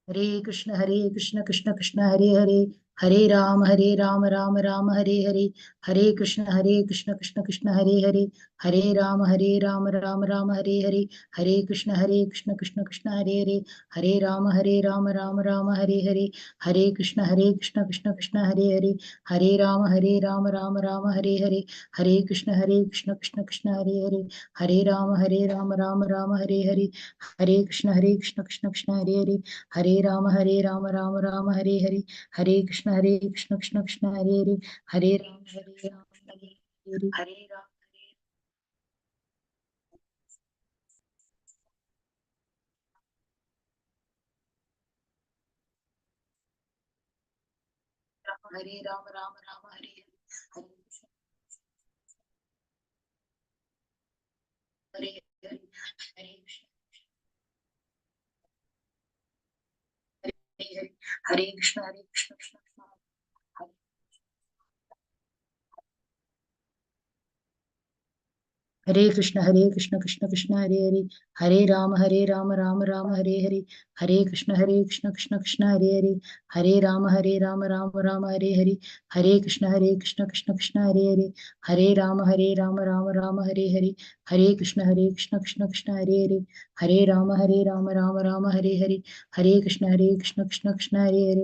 हरे कृष्ण हरे कृष्ण कृष्ण कृष्ण हरे हरे, हरे राम राम राम हरे हरे। हरे कृष्ण कृष्ण कृष्ण हरे हरे, हरे राम राम राम हरे हरे। हरे कृष्ण कृष्ण कृष्ण कृष्ण हरे हरे, हरे राम राम राम हरे हरे। हरे कृष्ण कृष्ण कृष्ण कृष्ण हरे हरे, हरे राम राम राम हरे हरे। हरे कृष्ण कृष्ण कृष्ण कृष्ण हरे हरे, हरे राम राम राम हरे हरे। हरे कृष्ण कृष्ण कृष्ण कृष्ण हरे हरे, हरे राम राम राम हरे हरे। हरे कृष्ण कृष्ण कृष्ण कृष्ण हरे हरे, हरे राम राम हरे हरे। हरे राम हरे राम राम राम हरे हरे, हरे हरे हरे कृष्ण हरे हरे, हरे कृष्ण कृष्ण कृष्ण हरे कृष्ण कृष्ण कृष्ण हरे हरे, हरे राम राम राम हरे हरे। हरे कृष्ण कृष्ण कृष्ण हरे हरे, हरे राम राम राम हरे हरे। हरे कृष्ण कृष्ण कृष्ण कृष्ण हरे हरे, हरे राम राम राम हरे हरे। हरे कृष्ण कृष्ण कृष्ण हरे हरे, हरे राम राम राम हरे हरे। हरे कृष्ण कृष्ण कृष्ण कृष्ण हरे हरे, हरे राम राम राम हरे हरे। हरे कृष्ण कृष्ण कृष्ण कृष्ण हरे हरे,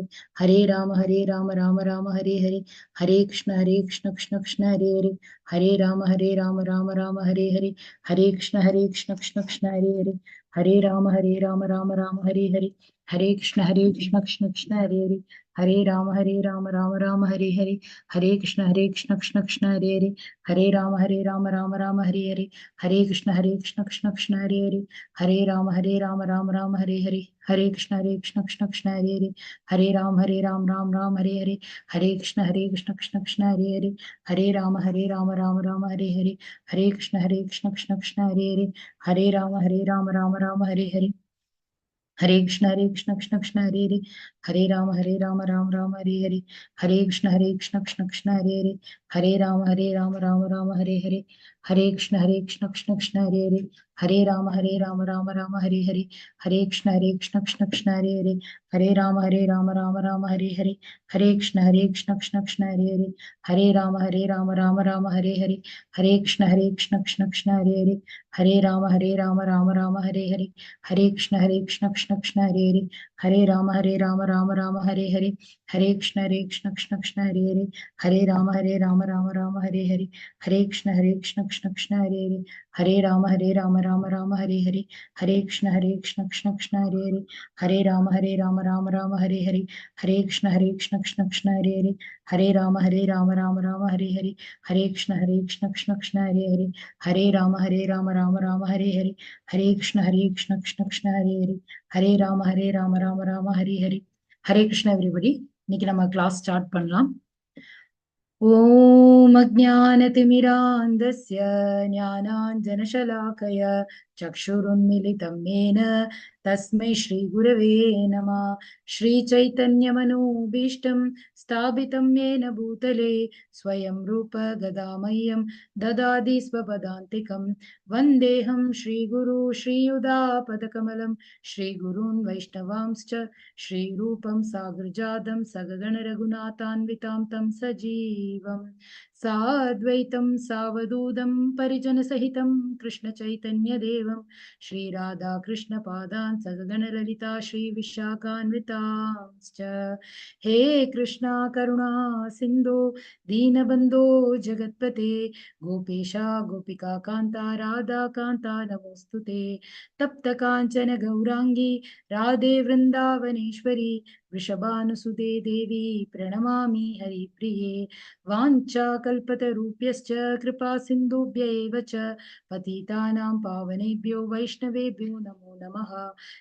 हरे राम राम राम हरे हरे। हरे कृष्ण कृष्ण कृष्ण कृष्ण हरे हरे, हरे राम राम राम हरे हरे। हरे कृष्ण कृष्ण कृष्ण हरे हरे, हरे राम राम राम हरे हरे। हरे कृष्ण कृष्ण कृष्ण हरे हरे, हरे राम राम राम हरे हरे। हरे कृष्ण कृष्ण कृष्ण हरे हरे, हरे राम राम राम हरे हरे। हरे कृष्ण कृष्ण कृष्ण हरे हरे, हरे राम राम राम हरे हरे। हरे कृष्ण कृष्ण कृष्ण हरे हरे, हरे राम राम राम हरे हरे। हरे कृष्ण कृष्ण कृष्ण हरे हरे, हरे राम राम राम हरे हरे। हरे कृष्ण कृष्ण कृष्ण हरे हरे, हरे राम राम राम हरे हरे। हरे कृष्ण कृष्ण कृष्ण हरे हरे, हरे राम राम राम हरे हरे। हरे कृष्ण कृष्ण कृष्ण हरे हरे, हरे राम राम राम हरे हरे। हरे कृष्ण कृष्ण कृष्ण हरे हरे, हरे राम राम राम हरे हरे। हरे कृष्ण कृष्ण कृष्ण हरे हरे, हरे राम राम राम हरे हरे। हरे कृष्ण कृष्ण कृष्ण हरे हरे, हरे राम राम राम हरे हरे। हरे कृष्ण कृष्ण कृष्ण हरे हरे, हरे राम राम राम हरे हरे। हरे कृष्ण कृष्ण कृष्ण हरे हरे, हरे राम राम राम हरे हरे। हरे कृष्ण कृष्ण कृष्ण हरे हरे, हरे राम राम राम हरे हरे। हरे कृष्ण कृष्ण कृष्ण हरे हरे, हरे राम राम राम हरे हरे। हरे कृष्ण कृष्ण कृष्ण हरे हरे, हरे राम राम राम हरे हरे। हरे कृष्ण कृष्ण कृष्ण हरे हरे, हरे राम राम राम हरे हरे। हरे कृष्ण कृष्ण कृष्ण हरे हरे, हरे राम राम राम हरे हरे। हरे Krishna everybody. இன்னைக்கு நம்ம class start பண்ணலாம். ॐ अज्ञानतिमिरान्धस्य ज्ञानाञ्जनशलाकय चक्षुरुन्मिलितं येन तस्मै श्रीगुरवे नमः। श्रीचैतन्यमनोभीष्टं स्थापितं येन भूतले स्वयं रूप गदामह्यं ददाति स्वपदान्तिकं। वन्देऽहं श्रीगुरु श्रीयुधापदकमलं श्रीगुरून् वैष्णवांश्च श्रीरूपं सागरजातं सगगणरघुनाथान्वितां तं सजीवं साद्वैतं सावधूतं परिजनसहितं कृष्णचैतन्यदेवं श्रीराधाकृष्णपादान् सगगणललिता श्रीविशाखान्वितांश्च। हे कृष्णा करुणा सिन्धो दीनबन्धो जगत्पते गोपेशा गोपिका कान्ता राधा कान्ता नमोऽस्तु ते। तप्त काञ्चन गौराङ्गी राधे वृन्दावनेश्वरी वृषभानुसुते देवी प्रणमामि हरिप्रिये। वाञ्छाकल्पतरुभ्यश्च कृपा सिन्धुभ्य एव च पतितानां पावनेभ्यो वैष्णवेभ्यो नमो नमः।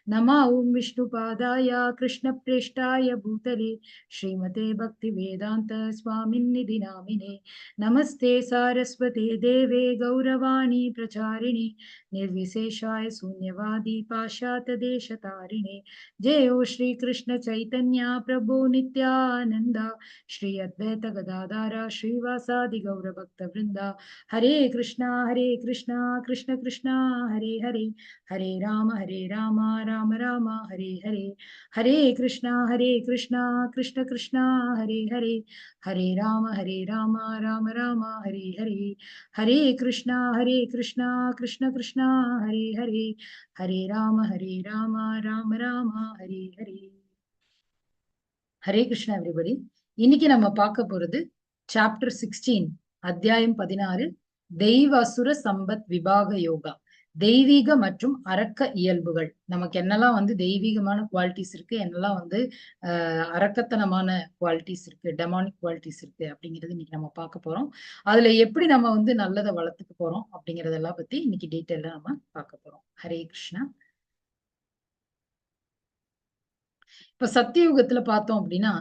नमो ॐ विष्णुपादाय कृष्णप्रेष्ठाय भूतले श्रीमते भक्तिवेदान्त स्वामिन्निधि नामिने। नमस्ते सारस्वते देवे गौरवाणी प्रचारिणि निर्विशेषाय शून्यवादी पाश्चात्यदेशतारिणे। जय हो Shri Krishna Chaitanya Chaitanya Prabhu Nithyananda Shri Advaita Gadadhara Shrivasadi Gaura Bhakta Vrinda. Hare Krishna Hare Krishna Krishna Krishna Hare Hare, Hare Rama Hare Rama Rama Rama Hare Hare, Hare Krishna Hare Krishna Krishna Krishna Hare Hare, Hare Rama Hare Rama Rama Rama Hare Hare, Hare Krishna Hare Krishna Krishna Krishna Hare Hare, Hare Rama Hare Rama Rama Rama Hare Hare. Hare Krishna everybody. இன்னைக்கு நம்ம பார்க்க போறது chapter 16, அத்தியாயம் 16, தெய்வாசுர சம்பத் விபாக யோகா. தெய்வீக மற்றும் அரக்க இயல்புகள். நமக்கு என்னெல்லாம் வந்து தெய்வீகமான குவாலிட்டிஸ் இருக்கு, என்னெல்லாம் வந்து அரக்கத்தனமான குவாலிட்டிஸ் இருக்கு, டெமானிக் குவாலிட்டிஸ் இருக்கு அப்படிங்கிறது இன்னைக்கு நம்ம பார்க்க போறோம். அதுல எப்படி நம்ம வந்து நல்லதை வளர்த்துக்க போறோம் அப்படிங்கறதெல்லாம் பத்தி இன்னைக்கு டீட்டெயிலா நம்ம பார்க்க போறோம். ஹரே கிருஷ்ணா. இப்ப சத்தியுகத்துல பார்த்தோம் அப்படின்னா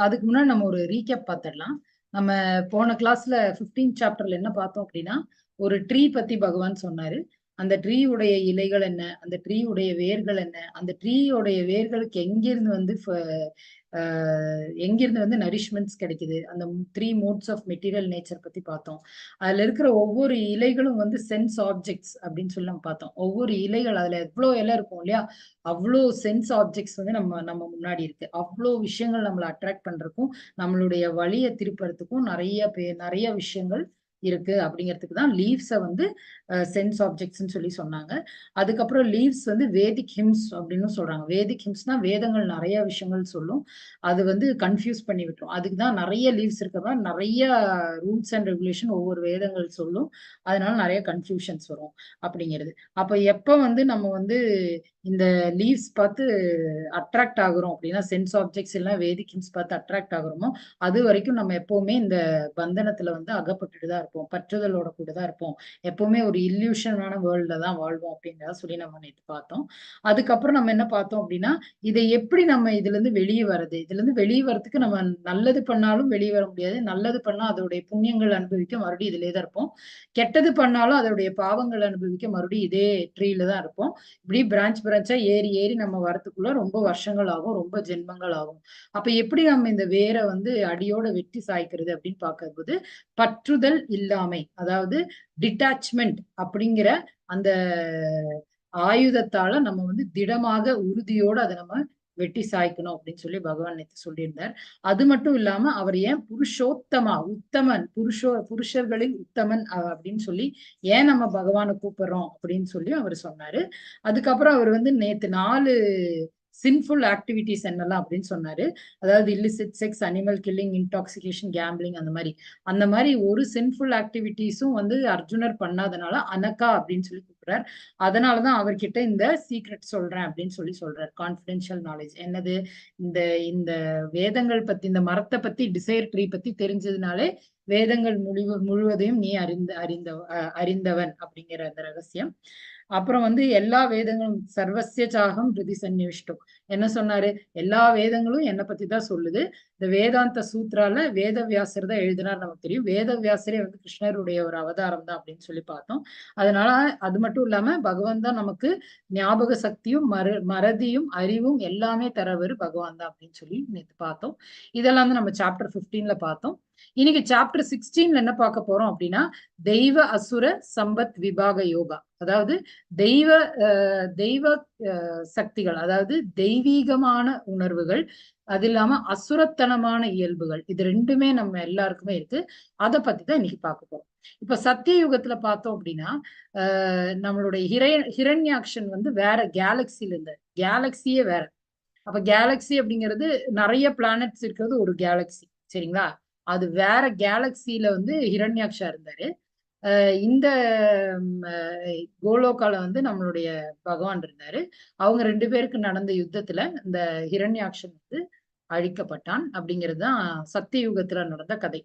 அதுக்கு முன்னாடி நம்ம ஒரு ரீகேப் பார்த்துடலாம். நம்ம போன கிளாஸ்ல 15 சாப்டர்ல என்ன பார்த்தோம் அப்படின்னா, ஒரு ட்ரீ பத்தி பகவான் சொன்னாரு. அந்த ட்ரீ உடைய இலைகள் என்ன, அந்த ட்ரீ உடைய வேர்கள் என்ன, அந்த ட்ரீயோடைய வேர்களுக்கு எங்கிருந்து வந்து எங்கிருந்து வந்து நரிஷ்மெண்ட்ஸ் கிடைக்குது, அந்த 3 மோட்ஸ் ஆஃப் மெட்டீரியல் நேச்சர் பத்தி பார்த்தோம். அதுல இருக்கிற ஒவ்வொரு இலைகளும் வந்து சென்ஸ் ஆப்ஜெக்ட்ஸ் அப்படின்னு சொல்லி நம்ம பார்த்தோம். ஒவ்வொரு இலைகள் அதுல எவ்வளோ இலை இருக்கும் இல்லையா, அவ்வளோ சென்ஸ் ஆப்ஜெக்ட்ஸ் வந்து நம்ம நம்ம முன்னாடி இருக்கு. அவ்வளோ விஷயங்கள் நம்மளை அட்ராக்ட் பண்றதுக்கும் நம்மளுடைய வழியை திருப்பறதுக்கும் நிறைய விஷயங்கள் இருக்கு. அப்படிங்கிறதுக்கு தான் லீவ்ஸை வந்து சென்ஸ் ஆப்ஜெக்ட்ஸ்ன்னு சொல்லி சொன்னாங்க. அதுக்கப்புறம் லீவ்ஸ் வந்து வேதிக் ஹிம்ஸ் அப்படின்னு சொல்றாங்க. வேதிக் ஹிம்ஸ்னா வேதங்கள் நிறைய விஷயங்கள் சொல்லும், அது வந்து கன்ஃபியூஸ் பண்ணி விட்டுரும். அதுக்கு தான் நிறைய லீவ்ஸ் இருக்கிறதா நிறைய ரூல்ஸ் அண்ட் ரெகுலேஷன் ஒவ்வொரு வேதங்கள் சொல்லும், அதனால நிறைய கன்ஃபியூஷன்ஸ் வரும் அப்படிங்கிறது. அப்ப எப்ப வந்து நம்ம வந்து இந்த லீவ்ஸ் பார்த்து அட்ராக்ட் ஆகுறோம் அப்படின்னா, சென்ஸ் ஆப்ஜெக்ட்ஸ் எல்லாம் வேதிக் ஹிம்ஸ் பார்த்து அட்ராக்ட் ஆகுறோமோ அது வரைக்கும் நம்ம எப்பவுமே இந்த பந்தனத்துல வந்து அகப்பட்டுட்டு தான் இருப்போம், பற்றுதலோட கூட தான் இருப்போம், எப்பவுமே ஒரு இல்லியூஷனான வேர்ல்ட்ல தான் வாழ்வோம் அப்படிங்கிறத சொல்லி நம்ம நேற்று பார்த்தோம். அதுக்கப்புறம் நம்ம என்ன பார்த்தோம் அப்படின்னா, இதை எப்படி நம்ம இதுல இருந்து வெளியே வர்றது, இதுல இருந்து வெளியே வர்றதுக்கு நம்ம நல்லது பண்ணாலும் வெளியே வர முடியாது, நல்லது பண்ணா அதோடைய புண்ணியங்கள் அனுபவிக்க மறுபடியும் இதுலயே தான் இருப்போம், கெட்டது பண்ணாலும் அதோடைய பாவங்கள் அனுபவிக்க மறுபடியும் இதே ட்ரீல தான் இருப்போம். இப்படி பிரான்ச் பிரான்ச்சா ஏறி ஏறி நம்ம வரத்துக்குள்ள ரொம்ப வருஷங்கள் ஆகும், ரொம்ப ஜென்மங்கள் ஆகும். அப்ப எப்படி நம்ம இந்த வேரை வந்து அடியோட வெட்டி சாய்க்கிறது அப்படின்னு பார்க்கும்போது, பற்றுதல் இல்லாமை, அதாவது டிட்டாச்மெண்ட் அப்படிங்கிற அந்த ஆயுதத்தால நம்ம வந்து திடமாக உறுதியோடு அதை நம்ம வெட்டி சாய்க்கணும் அப்படின்னு சொல்லி பகவான் நேத்து சொல்லியிருந்தார். அது மட்டும் இல்லாம அவர் ஏன் புருஷோத்தமா, உத்தமன், புருஷர்களில் உத்தமன் அப்படின்னு சொல்லி ஏன் நம்ம பகவானை கூப்பிடுறோம் அப்படின்னு சொல்லி அவர் சொன்னாரு. அதுக்கப்புறம் அவர் வந்து நேத்து 4 சின்ஃபுல் ஆக்டிவிட்டிஸ் என்னெல்லாம் அப்படின்னு சொன்னாரு. அதாவது illicit sex, animal killing, intoxication, gambling, அந்த மாதிரி ஒரு சின்ஃபுல் ஆக்டிவிட்டிஸும் வந்து அர்ஜுனர் பண்ணாதனால அனகா அப்படின்னு சொல்லி கூப்பிடுறார். அதனாலதான் அவர்கிட்ட இந்த சீக்ரெட் சொல்றேன் அப்படின்னு சொல்லி சொல்றாரு. கான்பிடென்ஷியல் நாலேஜ் என்னது, இந்த இந்த வேதங்கள் பத்தி, இந்த மரத்தை பத்தி, டிசைர் ட்ரீ பத்தி தெரிஞ்சதுனாலே வேதங்கள் முழுவதையும் நீ அறிந்தவன் அப்படிங்கிற அந்த ரகசியம். அப்புறம் வந்து எல்லா வேதங்களும் சர்வசிய சாகம் ஹிருதி சந்நிவிஷ்டம் என்ன சொன்னாரு, எல்லா வேதங்களும் என்னை பத்தி தான் சொல்லுது. இந்த வேதாந்த சூத்ரால வேதவியாசர் தான் எழுதினார் நமக்கு தெரியும். வேதவியாசரே வந்து கிருஷ்ணருடைய ஒரு அவதாரம் தான் அப்படின்னு சொல்லி பார்த்தோம். அதனால அது மட்டும் இல்லாம பகவான் தான் நமக்கு ஞாபக சக்தியும் மறதியும் அறிவும் எல்லாமே தரவர் பகவான் தான் அப்படின்னு சொல்லி நேற்று பார்த்தோம். இதெல்லாம் வந்து நம்ம சாப்டர் 15ல பார்த்தோம். இன்னைக்கு சாப்டர் 16ல என்ன பார்க்க போறோம் அப்படின்னா, தெய்வ அசுர சம்பத் விபாக யோகா. அதாவது தெய்வ தெய்வ சக்திகள், அதாவது தெய்வீகமான உணர்வுகள், அது இல்லாம அசுரத்தனமான இயல்புகள், இது ரெண்டுமே நம்ம எல்லாருக்குமே இருக்கு. அதை பத்தி தான் இன்னைக்கு பார்க்க போறோம். இப்ப சத்திய யுகத்துல பார்த்தோம் அப்படின்னா நம்மளுடைய ஹிரண்யாக்ஷன் வந்து வேற கேலக்சில இருந்தார். கேலக்சியே வேற. அப்ப கேலக்சி அப்படிங்கிறது நிறைய பிளானட்ஸ் இருக்கிறது ஒரு கேலக்சி, சரிங்களா? அது வேற கேலக்சியில வந்து ஹிரண்யாக்ஷா இருந்தாரு. இந்த கோலோகால வந்து நம்மளுடைய பகவான் இருந்தாரு. அவங்க 2 பேருக்கு நடந்த யுத்தத்துல இந்த ஹிரண்யாக்ஷன் வந்து அழிக்கப்பட்டான் அப்படிங்கிறது தான் சத்திய யுகத்துல நடந்த கதை.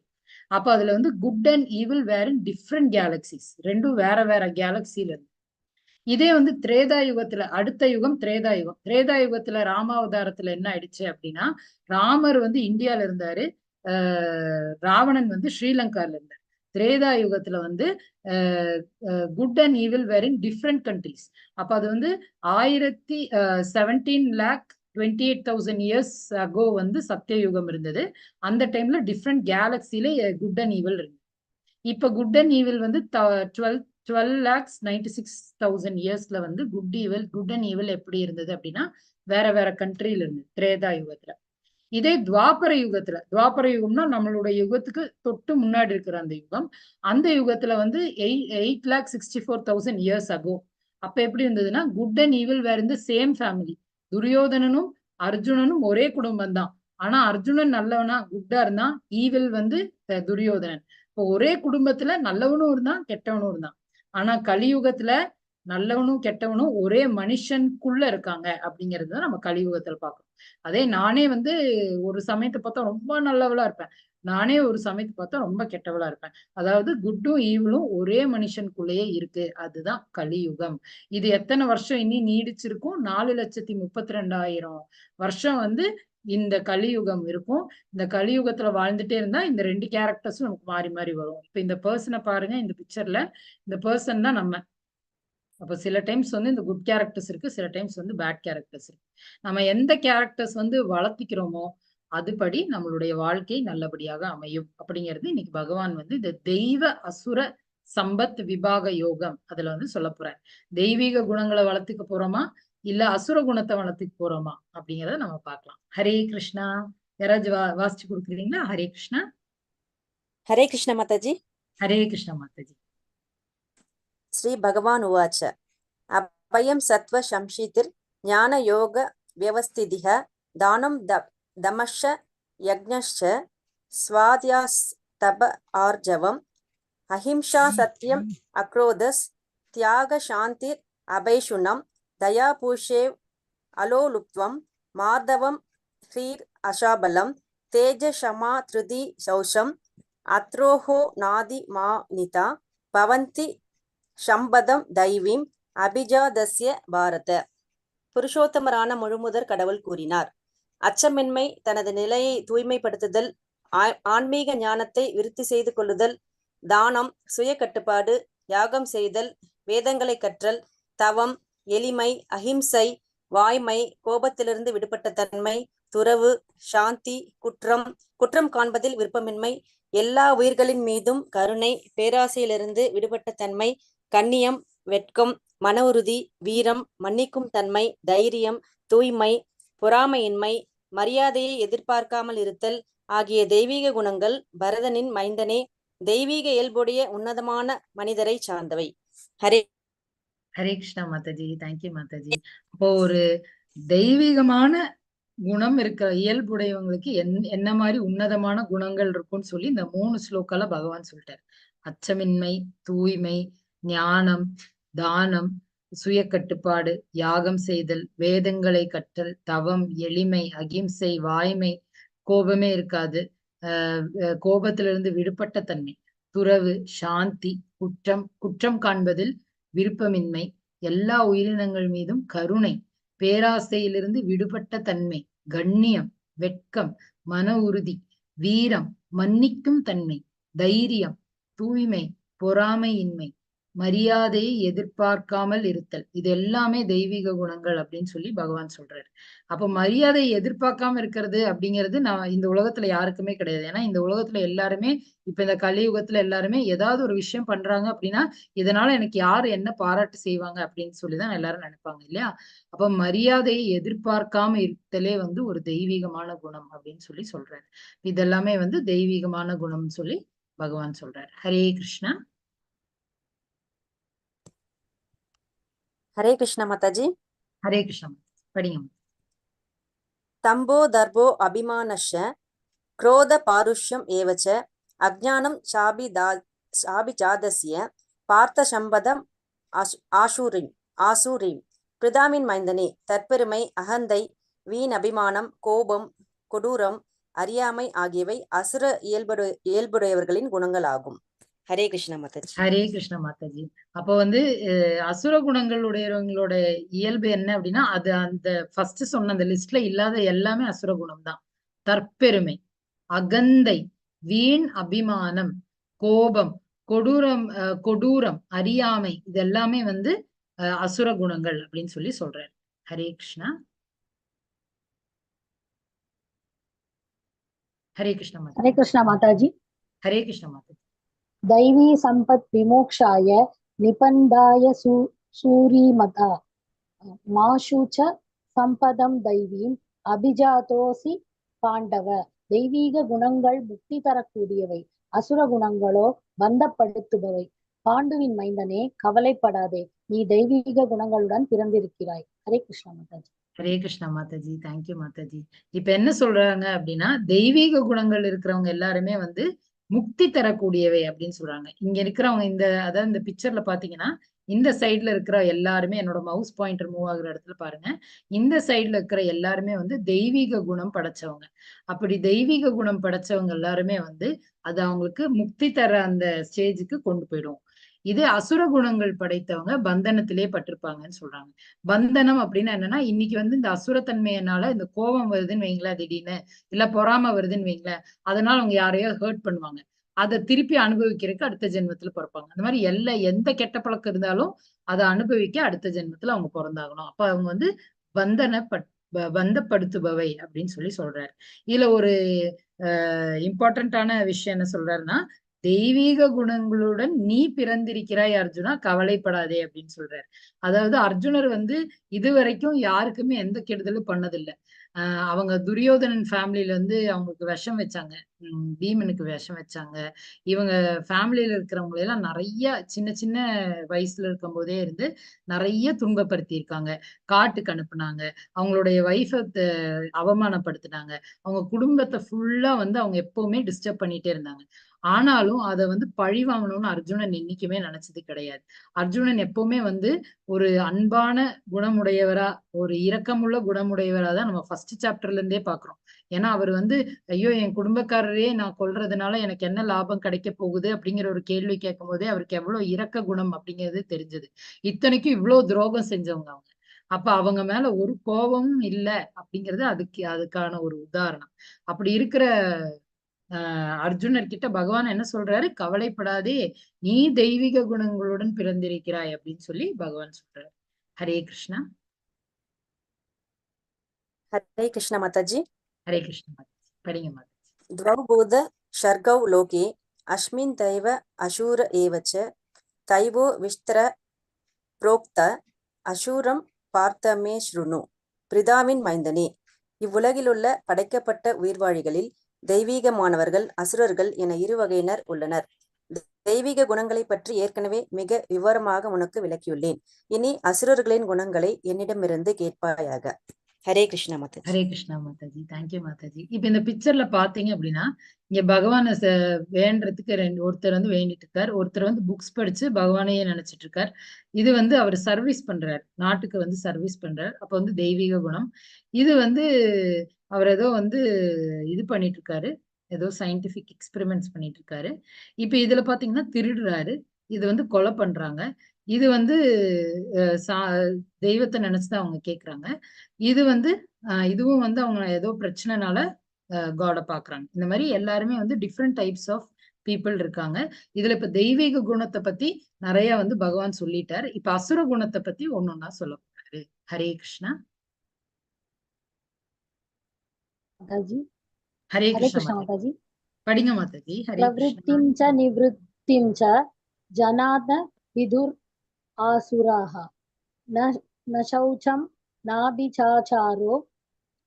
அப்ப அதுல வந்து good and evil were in different galaxies, ரெண்டும் வேற வேற கேலக்சில இருந்து. இதே வந்து திரேதா யுகத்துல, அடுத்த யுகம் திரேதா யுகம். திரேதா யுகத்துல ராமாவதாரத்துல என்ன ஆயிடுச்சு அப்படின்னா, ராமர் வந்து இந்தியால இருந்தாரு, ராவணன் வந்து ஸ்ரீலங்கால இருந்தார். திரேதா யுகத்துல வந்து good and evil were in different countries. அப்ப அது வந்து 17 lakh 28,000 years ago வந்து சத்தியயுகம் இருந்தது. அந்த டைம்ல டிஃப்ரெண்ட் கேலக்சில குட் அண்ட் ஈவில் இருந்தது. இப்ப குட் அண்ட் ஈவில் வந்து 12,96,000 இயர்ஸ்ல வந்து குட் அண்ட் ஈவில் எப்படி இருந்தது அப்படின்னா வேற வேற கண்ட்ரியில இருந்தது திரேதா யுகத்துல. இதே துவாபர யுகத்துல, துவாபர யுகம்னா நம்மளுடைய யுகத்துக்கு தொட்டு முன்னாடி இருக்கிற அந்த யுகம், அந்த யுகத்துல வந்து 8,64,000 years ago. அப்ப எப்படி இருந்ததுன்னா good and evil were in the same family. துரியோதனனும் அர்ஜுனனும் ஒரே குடும்பம் தான். ஆனா அர்ஜுனன் நல்லவனா குட்டா இருந்தான், ஈவில் வந்து துரியோதனன். இப்போ ஒரே குடும்பத்துல நல்லவனும் இருந்தான், கெட்டவனும் இருந்தான். ஆனா கலியுகத்துல நல்லவனும் கெட்டவனும் ஒரே மனுஷனுக்குள்ள இருக்காங்க அப்படிங்கிறது தான் நம்ம கலியுகத்துல பாக்கணும். அதே நானே வந்து ஒரு சமயத்தை பார்த்தா ரொம்ப நல்லவளா இருப்பேன், நானே ஒரு சமயத்தை பார்த்தா ரொம்ப கெட்டவளா இருப்பேன். அதாவது குட்டும் ஈவிலும் ஒரே மனுஷனுக்குள்ளேயே இருக்கு. அதுதான் கலியுகம். இது எத்தனை வருஷம் இனி நீடிச்சிருக்கும்? 4,32,000 வருஷம் வந்து இந்த கலியுகம் இருக்கும். இந்த கலியுகத்துல வாழ்ந்துட்டே இருந்தா இந்த ரெண்டு கேரக்டர்ஸும் நமக்கு மாறி மாறி வரும். இப்ப இந்த பர்சனை பாருங்க, இந்த பிக்சர்ல இந்த பர்சன் தான் நம்ம. அப்ப சில டைம்ஸ் வந்து இந்த குட் கேரக்டர்ஸ் இருக்கு, சில டைம்ஸ் வந்து பேட் கேரக்டர்ஸ் இருக்கு. நம்ம எந்த கேரக்டர்ஸ் வந்து வளர்த்திக்கிறோமோ அதுபடி நம்மளுடைய வாழ்க்கை நல்லபடியாக அமையும் அப்படிங்கிறது இன்னைக்கு பகவான் வந்து இந்த தெய்வ அசுர சம்பத் விபாக யோகம் அதுல வந்து சொல்ல போறார். தெய்வீக குணங்களை வளர்த்துக்க போறோமா இல்ல அசுர குணத்தை வளர்த்துக்க போறோமா அப்படிங்கிறத நம்ம பார்க்கலாம். ஹரே கிருஷ்ணா. யாராச்சும் வாசிச்சு கொடுக்குறீங்களா? ஹரே கிருஷ்ணா. ஹரே கிருஷ்ண மாதாஜி. ஹரே கிருஷ்ணா மாதாஜி. ஸ்ரீ பகவான் உவாச்ச அபயம் சத்வ சம்சிதிர் ஞான யோக வியவஸ்திதிஹ தானம் தமஷ யக்ஞश्च ஸ்வாத்யாஸ்தப ஆர்ஜவம் அஹிம்சா சத்யம் அக்ரோதஸ் தியாக சாந்திர் அபைஷுணம் தயா பூஷேவ் அலோலுப்த்வம் மார்தவம் ஹ்ரீர் அஷாபலம் தேஜ ஷமா திருதி சௌஷம் அத்ரோஹோ நாதி மானிதா பவந்தி சம்பதம் தைவீம் அபிஜாதஸ்ய பாரத. புருஷோத்தமரான முழுமுதற் கடவுள் கூறினார், அச்சமின்மை, தனது நிலையை தூய்மைப்படுத்துதல், ஆன்மீக ஞானத்தை விருத்தி செய்து கொள்ளுதல், தானம், சுய கட்டுப்பாடு, யாகம் செய்தல், வேதங்களை கற்றல், தவம், எளிமை, அஹிம்சை, வாய்மை, கோபத்திலிருந்து விடுபட்ட தன்மை, துறவு, சாந்தி, குற்றம் குற்றம் காண்பதில் விருப்பமின்மை, எல்லா உயிர்களின் மீதும் கருணை, பேராசையிலிருந்து விடுபட்ட தன்மை, கண்ணியம், வெட்கம், மன உறுதி, வீரம், மன்னிக்கும் தன்மை, தைரியம், தூய்மை, பொறாமையின்மை, மரியாதையை எதிர்பார்க்காமல் இருத்தல் ஆகிய தெய்வீக குணங்கள் பரதனின் மைந்தனே, தெய்வீக இயல்புடைய உன்னதமான மனிதரை சார்ந்தவை. Hare Hare Krishna Mataji. Thank you Mataji. அப்போ ஒரு தெய்வீகமான குணம் இருக்க இயல்புடையவங்களுக்கு என்ன மாதிரி உன்னதமான குணங்கள் இருக்கும்னு சொல்லி இந்த 3 ஸ்லோக்கால பகவான் சொல்லிட்டார். அச்சமின்மை, தூய்மை, ஞானம், தானம், சுய கட்டுப்பாடு, யாகம் செய்தல், வேதங்களை கற்றல், தவம், எளிமை, அகிம்சை, வாய்மை, கோபமே இருக்காது, கோபத்திலிருந்து விடுபட்ட தன்மை, துறவு, சாந்தி, குற்றம் குற்றம் காண்பதில் விருப்பமின்மை, எல்லா உயிரினங்கள் மீதும் கருணை, பேராசையிலிருந்து விடுபட்ட தன்மை, கண்ணியம், வெட்கம், மன உறுதி, வீரம், மன்னிக்கும் தன்மை, தைரியம், தூய்மை, பொறாமையின்மை, மரியாதையை எதிர்பார்க்காமல் இருத்தல், இது எல்லாமே தெய்வீக குணங்கள் அப்படின்னு சொல்லி பகவான் சொல்றாரு. அப்ப மரியாதையை எதிர்பார்க்காம இருக்கிறது அப்படிங்கிறது நான் இந்த உலகத்துல யாருக்குமே கிடையாது. ஏன்னா இந்த உலகத்துல எல்லாருமே இப்ப இந்த கலியுகத்துல எல்லாருமே ஏதாவது ஒரு விஷயம் பண்றாங்க அப்படின்னா இதனால எனக்கு யாரு என்ன பாராட்டு செய்வாங்க அப்படின்னு சொல்லிதான் எல்லாரும் நினைப்பாங்க இல்லையா? அப்ப மரியாதையை எதிர்பார்க்காம இருத்தலே வந்து ஒரு தெய்வீகமான குணம் அப்படின்னு சொல்லி சொல்றாரு. இதெல்லாமே வந்து தெய்வீகமான குணம்னு சொல்லி பகவான் சொல்றாரு. ஹரே கிருஷ்ணா. ஹரே கிருஷ்ணா மாதாஜி. ஹரே கிருஷ்ணா. படிங்க. தம்போ தர்போ அபிமானஷ குரோத பாருஷ்யம் ஏவச்ச அஜ்ஞானம் சாபிஜாதஸ்ய பார்த்த சம்பதம் ஆசூரிம் ஆசூரிம். பிரிதாமின் மைந்தனே, தற்பெருமை, அகந்தை, வீண் அபிமானம், கோபம், கொடூரம், அறியாமை ஆகியவை அசுர இயல்புடையவர்களின் குணங்களாகும். ஹரே கிருஷ்ணா மாதாஜி. ஹரே கிருஷ்ணா மாதாஜி. அப்போ வந்து அசுர குணங்கள் உடையவங்களோட இயல்பு என்ன அப்படின்னா, அது அந்த ஃபர்ஸ்ட் சொன்ன அந்த லிஸ்ட்ல இல்லாத எல்லாமே அசுர குணம் தான். தற்பெருமை, அகந்தை, வீண் அபிமானம், கோபம், கொடூரம், கொடூரம், அறியாமை, இது எல்லாமே வந்து அசுர குணங்கள் அப்படின்னு சொல்லி சொல்றாரு. ஹரே கிருஷ்ணா. ஹரே கிருஷ்ண மாதா. ஹரே கிருஷ்ணா மாதாஜி. ஹரே கிருஷ்ண மாதா. दैवी सम्पत् विमोक्षाय निबन्धाय सूरीमता माशु च சம்பதம் தைவீம் அபிஜாதோசி பாண்டவ. தெய்வீக குணங்கள் முக்தி தரக்கூடியவை, அசுர குணங்களோ பந்தப்படுத்துபவை. பாண்டுவின் மைந்தனே, கவலைப்படாதே, நீ தெய்வீக குணங்களுடன் பிறந்திருக்கிறாய். Hare Krishna Mataji. Hare Krishna Mataji. Thank you Mataji. இப்ப என்ன சொல்றாங்க அப்படின்னா, தெய்வீக குணங்கள் இருக்கிறவங்க எல்லாருமே வந்து முக்தி தரக்கூடியவை அப்படின்னு சொல்றாங்க. இங்க இருக்கிறவங்க இந்த, அதாவது இந்த பிக்சர்ல பாத்தீங்கன்னா இந்த சைட்ல இருக்கிற எல்லாருமே, என்னோட மவுஸ் பாயிண்டர் மூவ் ஆகுற இடத்துல பாருங்க, இந்த சைட்ல இருக்கிற எல்லாருமே வந்து தெய்வீக குணம் படைச்சவங்க. அப்படி தெய்வீக குணம் படைச்சவங்க எல்லாருமே வந்து அது அவங்களுக்கு முக்தி தர அந்த ஸ்டேஜுக்கு கொண்டு போயிடும். இது அசுர குணங்கள் படைத்தவங்க பந்தனத்திலே பட்டிருப்பாங்கன்னு சொல்றாங்க. பந்தனம் அப்படின்னா என்னன்னா, இன்னைக்கு வந்து இந்த அசுரத்தன்மையினால இந்த கோபம் வருதுன்னு வைங்களேன், திடீர்னு இல்ல பொறாம வருதுன்னு வைங்களேன், அதனால அவங்க யாரையோ ஹர்ட் பண்ணுவாங்க. அதை திருப்பி அனுபவிக்கிறதுக்கு அடுத்த ஜென்மத்துல பிறப்பாங்க. அந்த மாதிரி எல்லா எந்த கெட்ட பழக்கம் இருந்தாலும் அதை அனுபவிக்க அடுத்த ஜென்மத்துல அவங்க பிறந்தாகணும். அப்ப அவங்க வந்து பந்தன பந்தப்படுத்துபவை அப்படின்னு சொல்லி சொல்றாரு. இதுல ஒரு இம்பார்ட்டன்டான விஷயம் என்ன சொல்றாருன்னா, தெய்வீக குணங்களுடன் நீ பிறந்திருக்கிறாய் அர்ஜுனா, கவலைப்படாதே அப்படின்னு சொல்றாரு. அதாவது அர்ஜுனர் வந்து இதுவரைக்கும் யாருக்குமே எந்த கெடுதலும் பண்ணதில்லை. அவங்க துரியோதனன் ஃபேமிலியில வந்து அவங்களுக்கு விஷம் வச்சாங்க, பீமனுக்கு விஷம் வச்சாங்க. இவங்க ஃபேமிலியில இருக்கிறவங்களை எல்லாம் நிறைய சின்ன சின்ன வயசுல இருக்கும் போதே இருந்து நிறைய துன்பப்படுத்தி இருக்காங்க. காட்டுக்கு அனுப்புனாங்க, அவங்களுடைய ஒய்ஃபை அவமானப்படுத்தினாங்க, அவங்க குடும்பத்தை ஃபுல்லா வந்து அவங்க எப்பவுமே டிஸ்டர்ப் பண்ணிட்டே இருந்தாங்க. ஆனாலும் அதை வந்து பழி வாங்கணும்னு அர்ஜுனன் என்னைக்குமே நினைச்சது கிடையாது. அர்ஜுனன் எப்பவுமே வந்து ஒரு அன்பான குணமுடையவரா, ஒரு இரக்கமுள்ள குணமுடையவரா தான் நம்ம ஃபர்ஸ்ட் சாப்டர்ல இருந்தே பாக்குறோம். ஏன்னா அவர் வந்து ஐயோ என் குடும்பக்காரரே நான் கொல்றதுனால எனக்கு என்ன லாபம் கிடைக்க போகுது அப்படிங்கிற ஒரு கேள்வி கேட்கும் போதே அவருக்கு எவ்வளவு இரக்க குணம் அப்படிங்கிறது தெரிஞ்சது. இத்தனைக்கும் இவ்வளவு துரோகம் செஞ்சவங்க அவங்க. அப்ப அவங்க மேல ஒரு கோபமும் இல்லை அப்படிங்கிறது அதுக்கான ஒரு உதாரணம். அப்படி இருக்கிற அர்ஜுனர் கிட்ட பகவான் என்ன சொல்றாரு, கவலைப்படாதே, நீ தெய்வீக குணங்களுடன் பிறந்திருக்கிறாய் அப்படின்னு சொல்லி பகவான் சொல்றாரு. ஹரே கிருஷ்ணா. ஹரே கிருஷ்ணா மாதாஜி. ஹரே கிருஷ்ணா மாதாஜி. படிங்க மாதாஜி. द्वौ भूत सर्गौ लोके अस्मिन् दैव असुर एव च दैवो विस्तर प्रोक्त அசுரம் பார்த்த மே ஸ்ருணு. பிரிதாவின் மைந்தனே, இவ்வுலகிலுள்ள படைக்கப்பட்ட உயிர்வாழிகளில் தெய்வீகமானவர்கள், அசுரர்கள் என இரு வகையினர் உள்ளனர். தெய்வீக குணங்களை பற்றி ஏற்கனவே மிக விவரமாக உனக்கு விளக்கியுள்ளேன். இனி அசுரர்களின் குணங்களை என்னிடமிருந்து கேட்பாயாக. Hare Krishna Mataji. Hare Krishna Mataji. Thank you Mataji. இப்ப இந்த பிக்சர்ல பாத்தீங்க அப்படின்னா, இங்க பகவானை வேண்டுறதுக்கு ஒருத்தர் வந்து வேண்டிட்டு இருக்கார், ஒருத்தர் வந்து புக்ஸ் படிச்சு பகவானையே நினைச்சிட்டு இருக்கார். இது வந்து அவர் சர்வீஸ் பண்றார், நாட்டுக்கு வந்து சர்வீஸ் பண்றார். அப்ப வந்து தெய்வீக குணம். இது வந்து அவர் ஏதோ வந்து இது பண்ணிட்டு இருக்காரு, ஏதோ சயின்டிபிக் எக்ஸ்பெரிமெண்ட்ஸ் பண்ணிட்டு இருக்காரு. இப்ப இதுல பாத்தீங்கன்னா திருடுறாரு, இது வந்து கொலை பண்றாங்க, இது வந்து தெய்வத்தை நினைச்சுதான் அவங்க கேக்குறாங்க. இது வந்து இதுவும் வந்து அவங்க ஏதோ பிரச்சனைனால காடை பாக்குறாங்க. இந்த மாதிரி எல்லாருமே வந்து டிஃப்ரெண்ட் டைப்ஸ் ஆஃப் பீப்புள் இருக்காங்க. இதுல இப்ப தெய்வீக குணத்தை பத்தி நிறைய வந்து பகவான் சொல்லிட்டார். இப்ப அசுர குணத்தை பத்தி ஒன்னொன்னா சொல்ல போறாரு. ஹரே கிருஷ்ணா. மாதாஜி. ஹரே ஹரே கிருஷ்ணா கிருஷ்ணா மாதாஜி. மாதாஜி. படிங்க மாதாஜி. ஹரே கிருஷ்ணா. பிரவருத்திம் ச நிவృత్తిம் ச ஜனாத விதுர் ஆசுராஹ ந சௌச்சம் நாபிசாச்சாரோ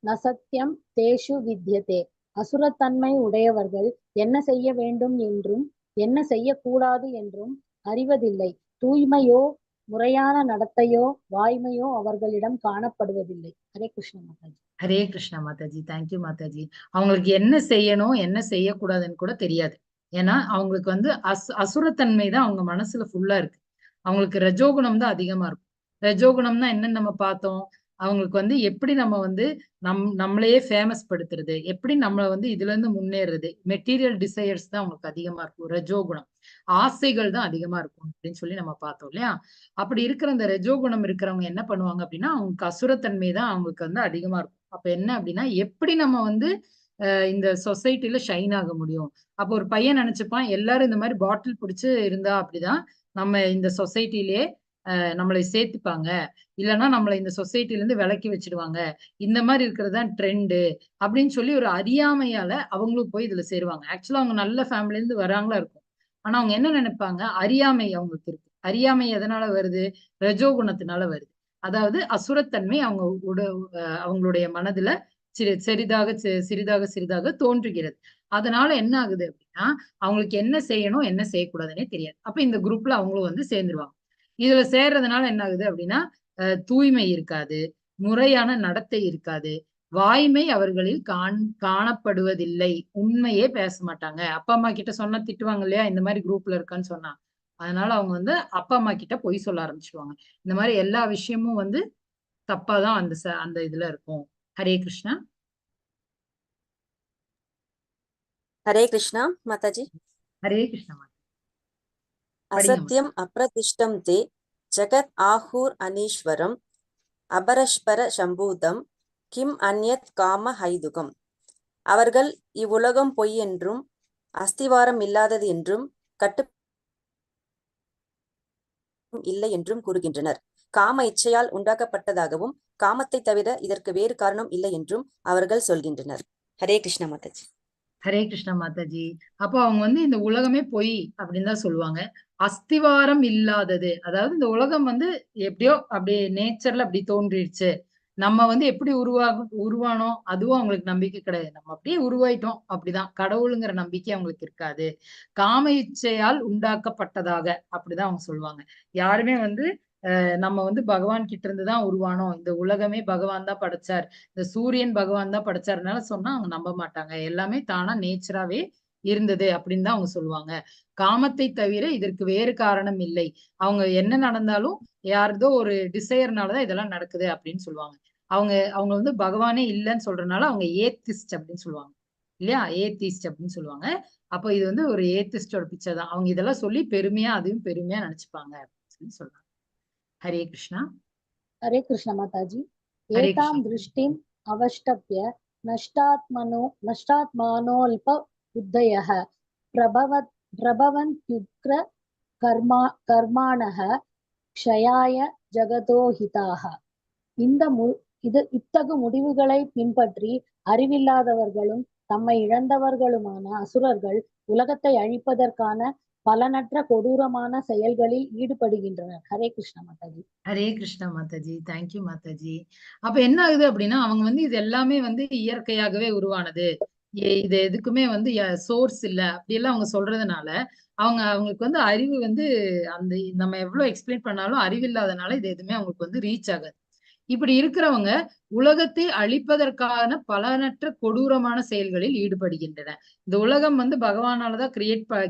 ந சத்யம் தேஷு வித்யதே. அசுரத்தன்மை உடையவர்கள் என்ன செய்ய வேண்டும் என்றும் என்ன செய்யக்கூடாது என்றும் அறிவதில்லை. தூய்மையோ முறையான நடத்தையோ வாய்மையோ அவர்களிடம் காணப்படுவதில்லை. Hare Krishna Mataji. Hare Krishna Mataji. Thank you Mataji. அவங்களுக்கு என்ன செய்யணும் என்ன செய்யக்கூடாதுன்னு கூட தெரியாது. ஏன்னா அவங்களுக்கு வந்து அசுரத்தன்மை தான் அவங்க மனசுல ஃபுல்லா இருக்கு. அவங்களுக்கு ரஜோகுணம் தான் அதிகமா இருக்கும். ரஜோகுணம்னா என்னன்னு நம்ம பார்த்தோம். அவங்களுக்கு வந்து எப்படி நம்ம வந்து நம்மளையே ஃபேமஸ் படுத்துறது, எப்படி நம்மளை வந்து இதுல இருந்து முன்னேறுறது, மெட்டீரியல் டிசையர்ஸ் தான் அவங்களுக்கு அதிகமா இருக்கும். ரஜோகுணம் ஆசைகள் தான் அதிகமா இருக்கும் அப்படின்னு சொல்லி நம்ம பார்த்தோம் இல்லையா? அப்படி இருக்கிற அந்த ரஜோகுணம் இருக்கிறவங்க என்ன பண்ணுவாங்க அப்படின்னா, அவங்களுக்கு அசுரத்தன்மை தான் அவங்களுக்கு வந்து அதிகமா இருக்கும். அப்ப என்ன அப்படின்னா, எப்படி நம்ம வந்து இந்த சொசைட்டில ஷைன் ஆக முடியும்? அப்போ ஒரு பையன் நினைச்சுப்பான், எல்லாரும் இந்த மாதிரி பாட்டில் பிடிச்சு இருந்தா அப்படிதான் நம்ம இந்த சொசைட்டிலே நம்மளை சேர்த்துப்பாங்க, இல்லைன்னா நம்மளை இந்த சொசைட்டில இருந்து விலக்கி வச்சிடுவாங்க, இந்த மாதிரி இருக்கிறது தான் ட்ரெண்டு அப்படின்னு சொல்லி ஒரு அறியாமையால அவங்களும் போய் இதுல சேருவாங்க. ஆக்சுவலா அவங்க நல்ல ஃபேமிலில இருந்து வராங்களா இருக்கும். ஆனா அவங்க என்ன நினைப்பாங்க, அறியாமை அவங்களுக்கு இருக்கு. அறியாமை எதனால வருது? ரஜோகுணத்தினால வருது. அதாவது அசுரத்தன்மை அவங்க அவங்களுடைய மனதுல சிறிதாக சிறிதாக சிறிதாக தோன்றுகிறது. அதனால என்ன ஆகுது அப்படின்னா, அவங்களுக்கு என்ன செய்யணும் என்ன செய்யக்கூடாதுன்னே தெரியாது. அப்ப இந்த குரூப்ல அவங்களும் வந்து சேர்ந்துருவாங்க. இதுல சேர்றதுனால என்ன ஆகுது அப்படின்னா, தூய்மை இருக்காது, முறையான நடத்தை இருக்காது, வாய்மை அவர்களில் காணப்படுவதில்லை, உண்மையே பேச மாட்டாங்க. அப்பா அம்மா கிட்ட சொன்னா திட்டுவாங்க இல்லையா, இந்த மாதிரி குரூப்ல இருக்கான்னு சொன்னா. அதனால அவங்க வந்து அப்பா அம்மா கிட்ட பொய் சொல்ல ஆரம்பிச்சிருவாங்க. இந்த மாதிரி எல்லா விஷயமும் வந்து தப்பாதான் அந்த அந்த இதுல இருக்கும். ஹரே கிருஷ்ணா. ஹரே கிருஷ்ணா மாதாஜி. ஹரே கிருஷ்ணா. அசத்தியம் அப்ரதிஷ்டம் தே ஜகத் ஆஹூர் அனீஸ்வரம் அபரஸ்பர சம்பூதம் கிம் அந்யத் காம ஹைதுகம். அவர்கள் இவ்வுலகம் பொய் என்றும் அஸ்திவாரம் இல்லாதது என்றும் கட்டு இல்லை என்றும் கூறுகின்றனர். காம இச்சையால் உண்டாக்கப்பட்டதாகவும் காமத்தை தவிர இதற்கு வேறு காரணம் இல்லை என்றும் அவர்கள் சொல்கின்றனர். ஹரே கிருஷ்ணா மாதாஜி. ஹரே கிருஷ்ணா மாதாஜி. அப்போ அவங்க வந்து இந்த உலகமே பொய் அப்படின்னு தான் சொல்லுவாங்க. அஸ்திவாரம் இல்லாதது, அதாவது இந்த உலகம் வந்து எப்படியோ அப்படியே நேச்சர்ல அப்படி தோன்றிடுச்சு, நம்ம வந்து எப்படி உருவானோம் அதுவும் அவங்களுக்கு நம்பிக்கை கிடையாது. நம்ம அப்படியே உருவாயிட்டோம் அப்படிதான், கடவுளுங்கிற நம்பிக்கை அவங்களுக்கு இருக்காது. காம இச்சையால் உண்டாக்கப்பட்டதாக அப்படிதான் அவங்க சொல்லுவாங்க. யாருமே வந்து நம்ம வந்து பகவான் கிட்ட இருந்துதான் உருவானோம், இந்த உலகமே பகவான் தான் படைச்சார், இந்த சூரியன் பகவான் தான் படைச்சாருனால சொன்னா அவங்க நம்ப மாட்டாங்க. எல்லாமே தானா நேச்சராவே இருந்தது அப்படின்னு தான் அவங்க சொல்லுவாங்க. காமத்தை தவிர இதற்கு வேறு காரணம் இல்லை. அவங்க என்ன நடந்தாலும் யாருதோ ஒரு டிசையர்னாலதான் இதெல்லாம் நடக்குது அப்படின்னு சொல்லுவாங்க. அவங்க அவங்க வந்து பகவானே இல்லைன்னு சொல்றதுனால அவங்க ஏத்திஸ்ட் அப்படின்னு சொல்லுவாங்க இல்லையா, ஏத்திஸ்ட் அப்படின்னு சொல்லுவாங்க. அப்போ இது வந்து ஒரு ஏத்திஸ்டோட பிக்சர் தான். அவங்க இதெல்லாம் சொல்லி பெருமையா, அதையும் பெருமையா நினைச்சுப்பாங்க அப்படின்னு சொல்லி சொல்றாங்க. ஹரே கிருஷ்ணா. ஹரே கிருஷ்ண மாதாஜி. ஹரே ஏதாம் கிருஷ்ணா. திருஷ்டிம் அவஷ்டப்ய நஷ்டாத்மனோ நஷ்டாத்மானோல்ப புத்தயः பிரபவந்த்யுக்ர கர்மா கர்மாணः க்ஷயாய ஜகதோ ஹிதாः. இந்த இது இத்தகு முடிவுகளை பின்பற்றி அறிவில்லாதவர்களும் தம்மை இழந்தவர்களுமான அசுரர்கள் உலகத்தை அழிப்பதற்கான பலனற்ற கொடூரமான செயல்களில் ஈடுபடுகின்றனர். Hare Krishna Mataji. Hare Krishna Mataji. Thank you Mataji. அப்ப என்ன ஆகுது அப்படின்னா, அவங்க வந்து இது எல்லாமே வந்து இயற்கையாகவே உருவானது, இது எதுக்குமே வந்து சோர்ஸ் இல்ல அப்படியெல்லாம் அவங்க சொல்றதுனால அவங்க அவங்களுக்கு வந்து அறிவு வந்து அந்த நம்ம எவ்வளவு எக்ஸ்பிளைன் பண்ணாலும் அறிவில்லாதனால இது எதுவுமே அவங்களுக்கு வந்து ரீச் ஆகாது. இப்படி இருக்கிறவங்க உலகத்தை அழிப்பதற்கான பலனற்ற கொடூரமான செயல்களில் ஈடுபடுகின்றன. இந்த உலகம் வந்து பகவானாலதான்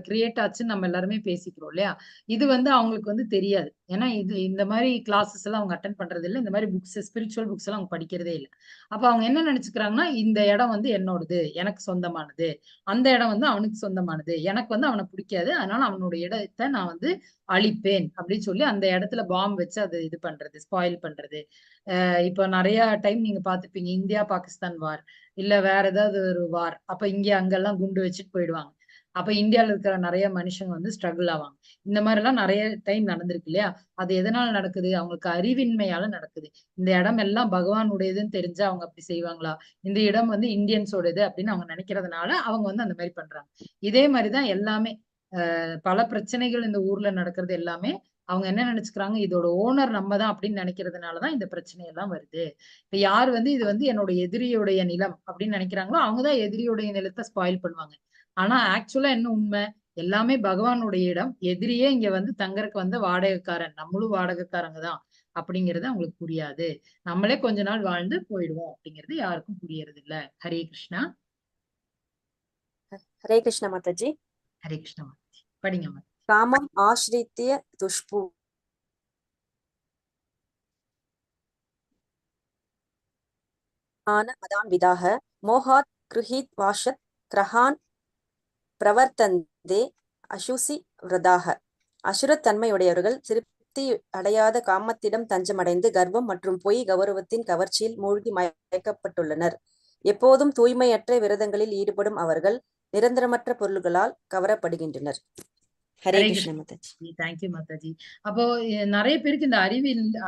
கிரியேட் ஆச்சுன்னு நம்ம எல்லாருமே பேசிக்கிறோம் இல்லையா. இது வந்து அவங்களுக்கு வந்து தெரியாது. ஏன்னா இது இந்த மாதிரி கிளாஸஸ் எல்லாம் அவங்க அட்டன் பண்றது இல்லை, இந்த மாதிரி புக்ஸ் ஸ்பிரிச்சுவல் புக்ஸ் எல்லாம் அவங்க படிக்கிறதே இல்லை. அப்ப அவங்க என்ன நினைச்சுக்கிறாங்கன்னா, இந்த இடம் வந்து என்னோடது, எனக்கு சொந்தமானது, அந்த இடம் வந்து அவனுக்கு சொந்தமானது, எனக்கு வந்து அவனை பிடிக்காது, அதனால அவனோட இடத்தை நான் வந்து அழிப்பேன் அப்படின்னு சொல்லி அந்த இடத்துல பாம்பு வச்சு அதை இது பண்றது, ஸ்பாயில் பண்றது. இப்ப நிறைய டைம் நீங்க பாத்துப்பீங்க, இந்தியா பாகிஸ்தான் வார் இல்ல வேற ஏதாவது ஒரு வார், அப்ப இங்க அங்கெல்லாம் குண்டு வச்சுட்டு போயிடுவாங்க. அப்ப இந்தியால இருக்கிற நிறைய மனுஷங்க வந்து ஸ்ட்ரகிள் ஆவாங்க. இந்த மாதிரி எல்லாம் நிறைய டைம் நடந்திருக்கு இல்லையா. அது எதனால நடக்குது? அவங்களுக்கு அறிவின்மையால நடக்குது. இந்த இடம் எல்லாம் பகவானுடையதுன்னு தெரிஞ்சா அவங்க அப்படி செய்வாங்களா? இந்த இடம் வந்து இந்தியன்ஸோடது அப்படின்னு அவங்க நினைக்கிறதுனால அவங்க வந்து அந்த மாதிரி பண்றாங்க. இதே மாதிரிதான் எல்லாமே பல பிரச்சனைகள் இந்த ஊர்ல நடக்கிறது எல்லாமே அவங்க என்ன நினைச்சுக்கிறாங்க, இதோட ஓனர் நம்ம தான் அப்படின்னு நினைக்கிறதுனாலதான் இந்த பிரச்சனை எல்லாம் வருது. இப்ப யார் வந்து இது வந்து என்னோட எதிரியுடைய நிலம் அப்படின்னு நினைக்கிறாங்களோ அவங்கதான் எதிரியுடைய நிலத்தை ஸ்பாயில் பண்ணுவாங்க. ஆனா ஆக்சுவலா என்ன உண்மை, எல்லாமே பகவானுடைய இடம், எதிரியே இங்க வந்து தங்கறதுக்கு வந்த வாடகைக்காரன், நம்மளும் வாடகைக்காரங்க தான் அப்படிங்கிறது அவங்களுக்கு புரியாது. நம்மளே கொஞ்ச நாள் வாழ்ந்து போயிடுவோம் அப்படிங்கிறது யாருக்கும் புரியறது இல்ல. ஹரே கிருஷ்ணா. ஹரே கிருஷ்ணா மாதாஜி. ஹரே கிருஷ்ணா மாதாஜி. படிங்க மாதாஜி. காமம் ஆஸ்ரித்ய துஷ்பு ஆன மதான் விதாக மோகாத் கிருஹீத் வாஷத் கிரஹான் பிரவர்த்தந்தே அசுசி விரதாக. அசுரத்தன்மையுடையவர்கள் திருப்தி அடையாத காமத்திடம் தஞ்சமடைந்து கர்வம் மற்றும் பொய் கௌரவத்தின் கவர்ச்சியில் மூழ்கி மயக்கப்பட்டுள்ளனர். எப்போதும் தூய்மையற்ற விரதங்களில் ஈடுபடும் அவர்கள் நிரந்தரமற்ற பொருள்களால் கவரப்படுகின்றனர். Hare Hare Krishna Krishna Mataji. Thank you Mataji. அப்போ நிறைய பேருக்கு இந்த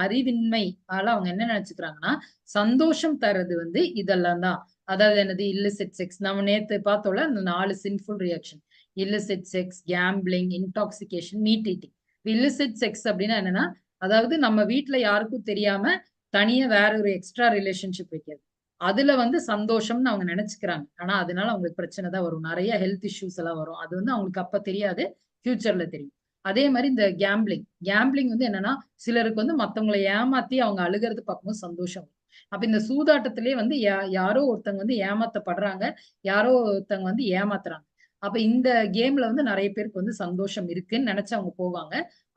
அறிவின்மை ஆல அவங்க என்ன நினைச்சுக்கிறாங்கன்னா, சந்தோஷம் தர்றது வந்து இதெல்லாம் தான். அதாவது என்னது, இல்லிசிட் செக்ஸ், நம்ம நேத்து பார்த்தோம்ல அந்த 4 sinful reaction, illicit sex, gambling, intoxication, meat eating. Illicit sex அப்படின்னா என்னன்னா, அதாவது நம்ம வீட்டுல யாருக்கும் தெரியாம தனியா வேற ஒரு எக்ஸ்ட்ரா ரிலேஷன்ஷிப் வைக்கிறது. அதுல வந்து சந்தோஷம்னு அவங்க நினைச்சுக்கிறாங்க. ஆனா அதனால அவங்களுக்கு பிரச்சனை தான் வரும், நிறைய ஹெல்த் இஷ்யூஸ் எல்லாம் வரும். அது வந்து அவங்களுக்கு அப்ப தெரியாது, ஃபியூச்சர்ல தெரியும். அதே மாதிரி இந்த கேம்பிளிங் கேம்பிளிங் வந்து என்னன்னா, சிலருக்கு வந்து மத்தவங்களை ஏமாத்தி அவங்க அழுகிறது பார்க்கும்போது சந்தோஷம் வரும். அப்ப இந்த சூதாட்டத்திலே வந்து யாரோ ஒருத்தங்க வந்து ஏமாத்தப்படுறாங்க, யாரோ ஒருத்தங்க வந்து ஏமாத்துறாங்க. அப்ப இந்த கேம்ல வந்து நிறைய பேருக்கு வந்து சந்தோஷம் இருக்குன்னு நினைச்சு அவங்க போவாங்க.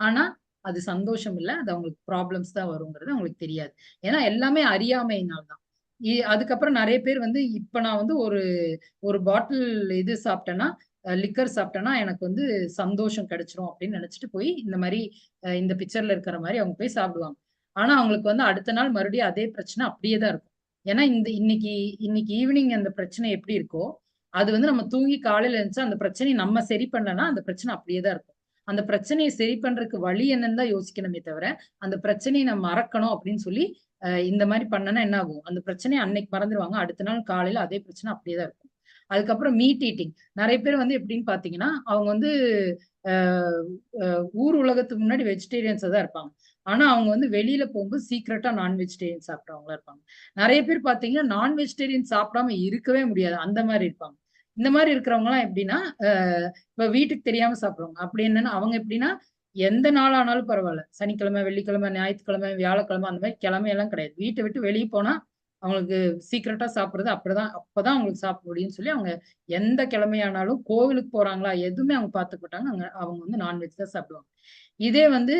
ஆனா அது சந்தோஷம் இல்ல, அது அவங்களுக்கு ப்ராப்ளம்ஸ் தான் வருங்கிறது அவங்களுக்கு தெரியாது. ஏன்னா எல்லாமே அறியாமையினால் தான். அதுக்கப்புறம் நிறைய பேர் வந்து இப்ப நான் வந்து ஒரு ஒரு பாட்டில் இது சாப்பிட்டேன்னா, லிக்கர் சாப்பிட்டேன்னா எனக்கு வந்து சந்தோஷம் கிடைச்சிரும் அப்படின்னு நினைச்சிட்டு போய் இந்த மாதிரி இந்த பிக்சர்ல இருக்கிற மாதிரி அவங்க போய் சாப்பிடுவாங்க. ஆனா அவங்களுக்கு வந்து அடுத்த நாள் மறுபடியும் அதே பிரச்சனை அப்படியே தான் இருக்கும். ஏன்னா இந்த இன்னைக்கு இன்னைக்கு ஈவினிங் அந்த பிரச்சனை எப்படி இருக்கோ, அது வந்து நம்ம தூங்கி காலையில எழுந்துச்சா அந்த பிரச்சனையை நம்ம சரி பண்ணலன்னா அந்த பிரச்சனை அப்படியே தான் இருக்கும். அந்த பிரச்சனையை சரி பண்றதுக்கு வழி என்னன்னு தான் யோசிக்கணுமே தவிர, அந்த பிரச்சனையை நம்ம மறக்கணும் அப்படின்னு சொல்லி இந்த மாதிரி பண்ணனா என்ன ஆகும், அந்த பிரச்சனையை அன்னைக்கு மறந்துடுவாங்க, அடுத்த நாள் காலையில அதே பிரச்சனை அப்படியே தான் இருக்கும். அதுக்கப்புறம் மீட் ஈட்டிங், நிறைய பேர் வந்து எப்படின்னு பாத்தீங்கன்னா, அவங்க வந்து ஊர் உலகத்துக்கு முன்னாடி வெஜிடேரியன்ஸா தான் இருப்பாங்க. ஆனா அவங்க வந்து வெளியில போகும்போது சீக்கிரட்டா நான் வெஜிடேரியன் சாப்பிட்றவங்களா இருப்பாங்க. நிறைய பேர் பாத்தீங்கன்னா நான் வெஜிடேரியன் சாப்பிடாம இருக்கவே முடியாது, அந்த மாதிரி இருப்பாங்க. இந்த மாதிரி இருக்கிறவங்க எல்லாம் எப்படின்னா, இப்ப வீட்டுக்கு தெரியாம சாப்பிடுவாங்க. அப்படி என்னன்னா, அவங்க எப்படின்னா எந்த நாள் ஆனாலும் பரவாயில்ல, சனிக்கிழமை, வெள்ளிக்கிழமை, ஞாயிற்றுக்கிழமை, வியாழக்கிழமை, அந்த மாதிரி கிழமையெல்லாம் கிடையாது. வீட்டை விட்டு வெளியே போனா அவங்களுக்கு சீக்கிரட்டா சாப்பிடுறது அப்படிதான், அப்பதான் அவங்களுக்கு சாப்பிட முடியும்னு சொல்லி அவங்க எந்த கிழமையானாலும் கோவிலுக்கு போறாங்களா எதுவுமே அவங்க பார்த்துக்க மாட்டாங்க. அவங்க வந்து நான்வெஜ் தான் சாப்பிடுவாங்க. இதே வந்து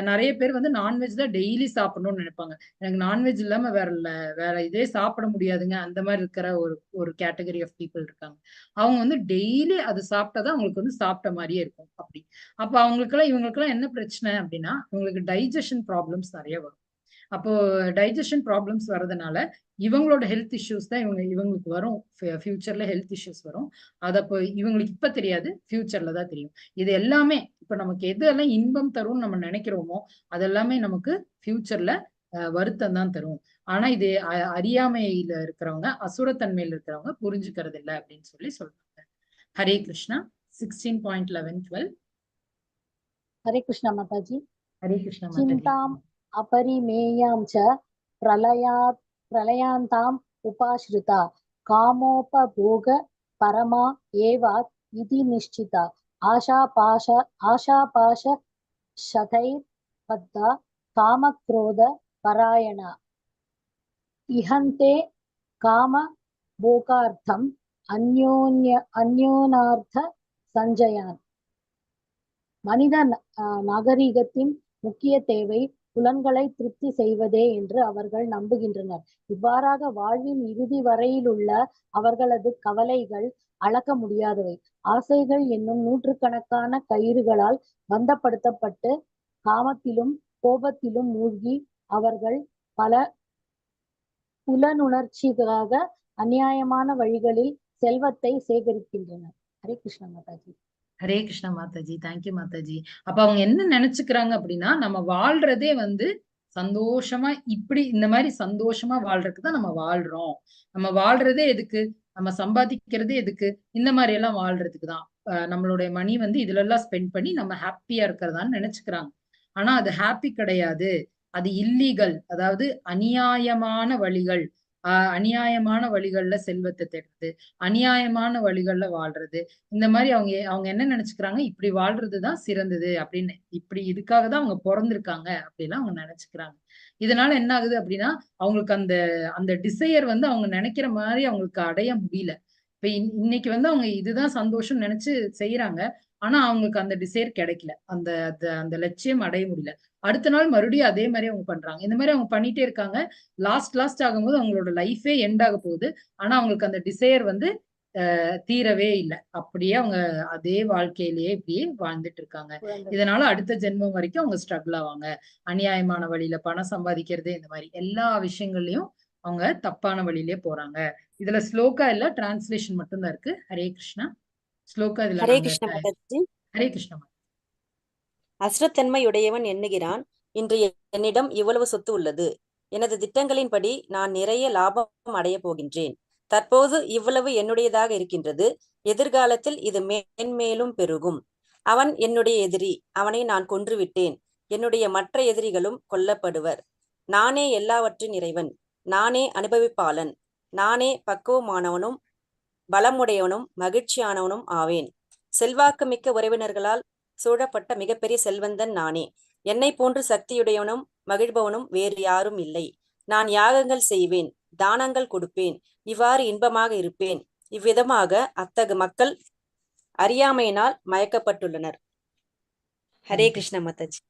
நிறைய பேர் வந்து நான்வெஜ் தான் டெய்லி சாப்பிடணும்னு நினைப்பாங்க. எனக்கு நான்வெஜ் இல்லாம வேற இதே சாப்பிட முடியாதுங்க, அந்த மாதிரி இருக்கிற ஒரு ஒரு கேட்டகரி ஆஃப் பீப்புள் இருக்காங்க. அவங்க வந்து டெய்லி அது சாப்பிட்டாதான் அவங்களுக்கு வந்து சாப்பிட்ட மாதிரியே இருக்கும் அப்படி. அப்ப அவங்களுக்கெல்லாம் இவங்களுக்கெல்லாம் என்ன பிரச்சனை அப்படின்னா, இவங்களுக்கு டைஜஷன் ப்ராப்ளம்ஸ் நிறைய வரும். அப்போ டைஜஷன் ப்ராப்ளம்ஸ் வர்றதுனால இவங்களோட ஹெல்த் இஷ்யூஸ் தான் இவங்களுக்கு வரும். ஃபியூச்சர்ல ஹெல்த் இஷ்யூஸ் வரும். அது அப்போ இவங்களுக்கு இப்ப தெரியாது, ஃபியூச்சர்ல தான் தெரியும். இது எல்லாமே இப்ப நமக்கு எதெல்லாம் இன்பம் தரும்னு நம்ம நினைக்கிறோமோ அதெல்லாமே நமக்கு ஃபியூச்சர்ல வருத்தம் தான் தரும். ஆனா இது அறியாமையில இருக்கிறவங்க, அசுரத்தன்மையில இருக்கிறவங்க புரிஞ்சுக்கிறது இல்லை அப்படின்னு சொல்லி சொல்றாங்க. ஹரே கிருஷ்ணா. 16.11 12. ஹரே கிருஷ்ணா மாதாஜி. ஹரே கிருஷ்ணா மாதாஜி. चिन्ताम् अपरिमेयां च प्रलयान्ताम् उपाश्रिता कामोपभोग परमा एवात् इति निश्चिता आशापाश शतैर्बद्धा कामक्रोध परायणा इहन्ते काम भोगार्थम् अन्योन्य अन्योनार्थ சஞ்சயான். மனித நாகரிகத்தின் முக்கிய தேவை புலன்களை திருப்தி செய்வதே என்று அவர்கள் நம்புகின்றனர். இவ்வாறாக வாழ்வின் இறுதி வரையிலுள்ள அவர்களது கவலைகள் அளக்க முடியாதவை. ஆசைகள் என்னும் நூற்றுக்கணக்கான கயிறுகளால் பந்தப்படுத்தப்பட்டு காமத்திலும் கோபத்திலும் மூழ்கி அவர்கள் பல புலனுணர்ச்சிக்காக அநியாயமான வழிகளில் செல்வத்தை சேகரிக்கின்றனர். Hare Krishna Mataji. Hare Krishna Mataji. Thank you Mataji. அப்ப அவங்க என்ன நினைச்சுக்கிறாங்க அப்படின்னா, நம்ம வாழ்றதே வந்து சந்தோஷமா இப்படி இந்த மாதிரி சந்தோஷமா வாழ்றதுக்கு தான் நம்ம வாழ்றோம். நம்ம வாழ்றதே எதுக்கு, நம்ம சம்பாதிக்கிறதே எதுக்கு, இந்த மாதிரி எல்லாம் வாழ்றதுக்கு தான். நம்மளுடைய மணி வந்து இதுல எல்லாம் ஸ்பெண்ட் பண்ணி நம்ம ஹாப்பியா இருக்கிறதான்னு நினைச்சுக்கிறாங்க. ஆனா அது ஹாப்பி கிடையாது, அது இல்லீகல், அதாவது அநியாயமான வழிகள். அநியாயமான வழிகள்ல செல்வத்தை தேடுறது, அநியாயமான வழிகள்ல வாழ்றது. இந்த மாதிரி அவங்க அவங்க என்ன நினைச்சுக்கிறாங்க, இப்படி வாழ்றதுதான் சிறந்தது அப்படின்னு, இப்படி இதுக்காக தான் அவங்க பிறந்திருக்காங்க அப்படிலாம் அவங்க நினைச்சுக்கிறாங்க. இதனால என்ன ஆகுது அப்படின்னா, அவங்களுக்கு அந்த அந்த டிசையர் வந்து அவங்க நினைக்கிற மாதிரி அவங்களுக்கு அடைய முடியல. இப்ப இன்னைக்கு வந்து அவங்க இதுதான் சந்தோஷம் நினைச்சு செய்யறாங்க. ஆனா அவங்களுக்கு அந்த டிசைர் கிடைக்கல, அந்த அந்த அந்த லட்சியம் அடைய முடியல. அடுத்த நாள் மறுபடியும் அதே மாதிரி அவங்க பண்றாங்க. இந்த மாதிரி அவங்க பண்ணிட்டே இருக்காங்க. லாஸ்ட் லாஸ்ட் ஆகும்போது அவங்களோட லைஃபே எண்ட் ஆக போகுது. ஆனா அவங்களுக்கு அந்த டிசையர் வந்து தீரவே இல்லை. அப்படியே அவங்க அதே வாழ்க்கையிலேயே இப்படியே வாழ்ந்துட்டு இருக்காங்க. இதனால அடுத்த ஜென்மம் வரைக்கும் அவங்க ஸ்ட்ரகிள் ஆவாங்க. அநியாயமான வழியில பணம் சம்பாதிக்கிறது, இந்த மாதிரி எல்லா விஷயங்கள்லயும் அவங்க தப்பான வழியிலே போறாங்க. இதுல ஸ்லோகா இல்ல, டிரான்ஸ்லேஷன் மட்டும் தான் இருக்கு. ஹரே கிருஷ்ணா. ஸ்லோகா இதுல ஹரே நாங்க கிருஷ்ணா மாதாஜி. ஹரே கிருஷ்ணா. அசுரத்தன்மையுடையவன் எண்ணுகிறான், இன்று என்னிடம் இவ்வளவு சொத்து உள்ளது, எனது திட்டங்களின்படி நான் நிறைய லாபம் அடைய போகின்றேன், தற்போது இவ்வளவு என்னுடையதாக இருக்கின்றது, எதிர்காலத்தில் இது மேன்மேலும் பெருகும். அவன் என்னுடைய எதிரி, அவனை நான் கொன்றுவிட்டேன், என்னுடைய மற்ற எதிரிகளும் கொல்லப்படுவர். நானே எல்லாவற்றின் இறைவன், நானே அனுபவிப்பாளன், நானே பக்குவமானவனும் பலமுடையவனும் மகிழ்ச்சியானவனும் ஆவேன். செல்வாக்கு மிக்க உறவினர்களால் சூழப்பட்ட மிகப்பெரிய செல்வந்தன் நானே. என்னை போன்று சக்தியுடையவனும் மகிழ்பவனும் வேறு யாரும் இல்லை. நான் யாகங்கள் செய்வேன், தானங்கள் கொடுப்பேன், இவ்வாறு இன்பமாக இருப்பேன். இவ்விதமாக அத்தகு மக்கள் அறியாமையினால் மயக்கப்பட்டுள்ளனர். Hare Krishna Mataji.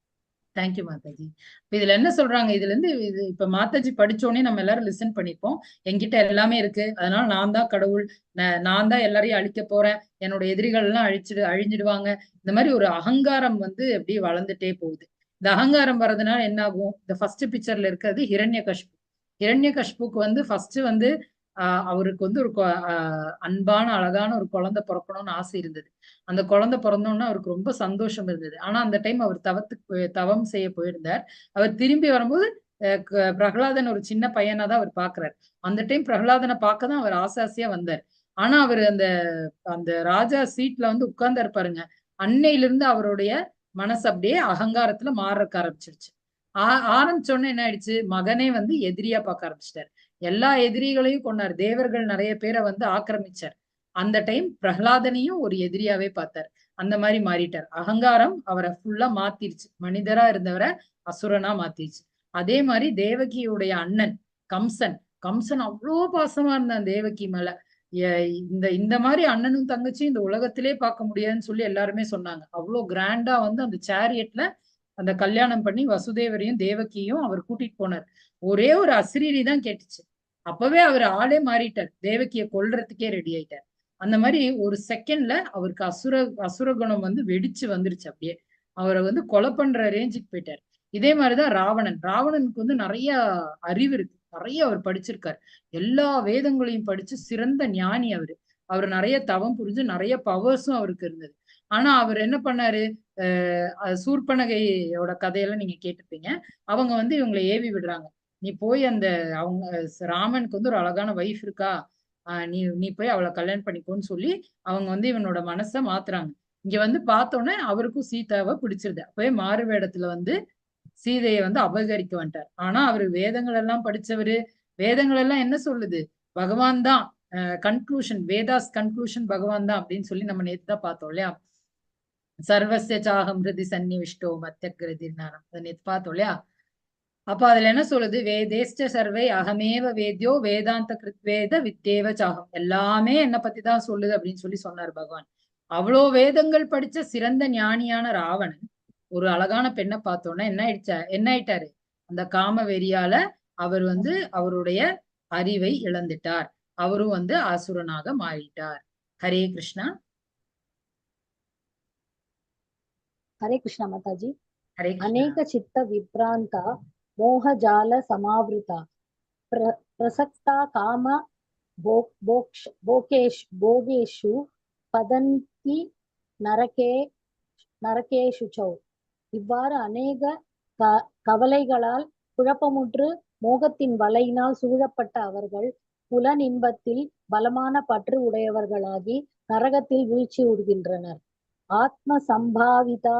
Thank you Mataji. இப்ப இதுல என்ன சொல்றாங்க? இதுல இருந்து இது இப்ப மாதாஜி படிச்சோடனே நம்ம எல்லாரும் லிசன் பண்ணிப்போம். என்கிட்ட எல்லாமே இருக்கு, அதனால நான் தான் கடவுள், நான் தான் எல்லாரையும் அழிக்க போறேன், என்னோட எதிரிகள் எல்லாம் அழிஞ்சிடுவாங்க. இந்த மாதிரி ஒரு அகங்காரம் வந்து அப்படியே வளர்ந்துட்டே போகுது. இந்த அகங்காரம் வர்றதுனால என்ன ஆகும்? இந்த ஃபர்ஸ்ட் பிக்சர்ல இருக்கிறது ஹிரண்ய கஷ்பு. ஹிரண்ய கஷ்புக்கு வந்து ஃபர்ஸ்ட் வந்து அவருக்கு வந்து ஒரு அன்பான அழகான ஒரு குழந்தை பிறக்கணும்னு ஆசை இருந்தது. அந்த குழந்தை பிறந்தோன்னா அவருக்கு ரொம்ப சந்தோஷம் இருந்தது. ஆனா அந்த டைம் அவர் தவம் செய்ய போயிருந்தார். அவர் திரும்பி வரும்போது பிரகலாதன் ஒரு சின்ன பையனா தான் அவர் பாக்குறாரு. அந்த டைம் பிரகலாதனை பார்க்க தான் அவர் ஆசை ஆசையா வந்தார். ஆனா அவர் அந்த அந்த ராஜா சீட்ல வந்து உட்கார்ந்தாரு பாருங்க, அன்னையிலிருந்து அவருடைய மனசு அப்படியே அகங்காரத்துல மாறக்க ஆரம்பிச்சிருச்சு. ஆரம்பிச்ச உடனே என்ன ஆயிடுச்சு? மகனே வந்து எதிரியா பார்க்க ஆரம்பிச்சிட்டாரு. எல்லா எதிரிகளையும் கொன்னார். தேவர்கள் நிறைய பேரை வந்து ஆக்கிரமிச்சார். அந்த டைம் பிரகலாதனையும் ஒரு எதிரியாவே பார்த்தார். அந்த மாதிரி மாறிட்டார். அகங்காரம் அவரை ஃபுல்லா மாத்திருச்சு. மனிதரா இருந்தவரை அசுரனா மாத்திருச்சு. அதே மாதிரி தேவகியுடைய அண்ணன் கம்சன். கம்சன் அவ்வளோ பாசமா இருந்தான் தேவகி மேல. இந்த இந்த மாதிரி அண்ணனும் தங்கச்சியும் இந்த உலகத்திலே பார்க்க முடியாதுன்னு சொல்லி எல்லாருமே சொன்னாங்க. அவ்வளோ கிராண்டா வந்து அந்த சேரியட்ல அந்த கல்யாணம் பண்ணி வசுதேவரையும் தேவகியும் அவர் கூட்டிட்டு போனார். ஒரே ஒரு அசிரீரி தான் கேட்டுச்சு. அப்பவே அவர் ஆளே மாறிட்டார். தேவகியை கொல்றதுக்கே ரெடி ஆயிட்டார். அந்த மாதிரி ஒரு செகண்ட்ல அவருக்கு அசுர அசுர குணம் வந்து வெடிச்சு வந்துருச்சு. அப்படியே அவரை வந்து கொலை பண்ற ரேஞ்சுக்கு போயிட்டார். இதே மாதிரிதான் ராவணன். ராவணனுக்கு வந்து நிறைய அறிவு இருக்கு, நிறைய அவர் படிச்சிருக்காரு, எல்லா வேதங்களையும் படிச்சு சிறந்த ஞானி அவரு. அவர் நிறைய தவம் புரிஞ்சு நிறைய பவர்ஸும் அவருக்கு இருந்தது. ஆனா அவர் என்ன பண்ணாரு? சூர்பனகையோட கதையெல்லாம் நீங்க கேட்டிருப்பீங்க. அவங்க வந்து இவங்களை ஏவி விடுறாங்க, நீ போய் அந்த அவங்க ராமனுக்கு வந்து ஒரு அழகான ஒய்ஃப் இருக்கா, நீ நீ போய் அவளை கல்யாணம் பண்ணிக்கோன்னு சொல்லி அவங்க வந்து இவனோட மனசை மாத்துறாங்க. இங்க வந்து பார்த்தோன்னே அவருக்கும் சீதாவை பிடிச்சிருது. அப்பவே மாறு வேடத்துல வந்து சீதையை வந்து அபகரிக்க வந்துட்டார். ஆனா அவரு வேதங்கள் எல்லாம் படிச்சவரு. வேதங்கள் எல்லாம் என்ன சொல்லுது? பகவான் தான் கன்க்ளூஷன், வேதாஸ் கன்க்ளூஷன் பகவான் தான் அப்படின்னு சொல்லி நம்ம நேத்து தான் பார்த்தோம் இல்லையா? சர்வஸ்ய சாகம் ஹிருதி சந்நிவிஷ்டோ மத்தியகிருதிர்நானம், அதை நேத்து பார்த்தோம் இல்லையா? அப்ப அதுல என்ன சொல்லுது? வேதேஷ்ட சர்வை அகமேவ வேத்யோ வேதாந்த கிருத் வேத வித்தேவ சாகம், எல்லாமே என்னை பத்தி தான் சொல்லுது அப்படின்னு சொல்லி சொன்னார் பகவான். அவ்வளோ வேதங்கள் படிச்ச சிறந்த ஞானியான ராவணன் ஒரு அழகான பெண்ணை பார்த்தோன்னா என்ன ஆயிடுச்சா? என்ன ஆயிட்டாரு? அந்த காம வெறியால அவர் வந்து அவருடைய அறிவை இழந்துட்டார். அவரும் வந்து அசுரனாக மாறிட்டார். ஹரே கிருஷ்ணா. ஹரே கிருஷ்ணா மாதாஜி. ஹரே கிருஷ்ணா. அநேக சித்த விப்ராந்தா மோகஜால சமாவிருதா பிரசக்தா காம போகேஷு பதந்தி நரகே நரகேஷு சௌ. இவ்வாறு அநேக கவலைகளால் குழப்பமுற்று மோகத்தின் வலையினால் சூழப்பட்ட அவர்கள் புலன் இன்பத்தில் பலமான பற்று உடையவர்களாகி நரகத்தில் வீழ்ச்சி உறுகின்றனர். ஆத்ம சம்பாவிதா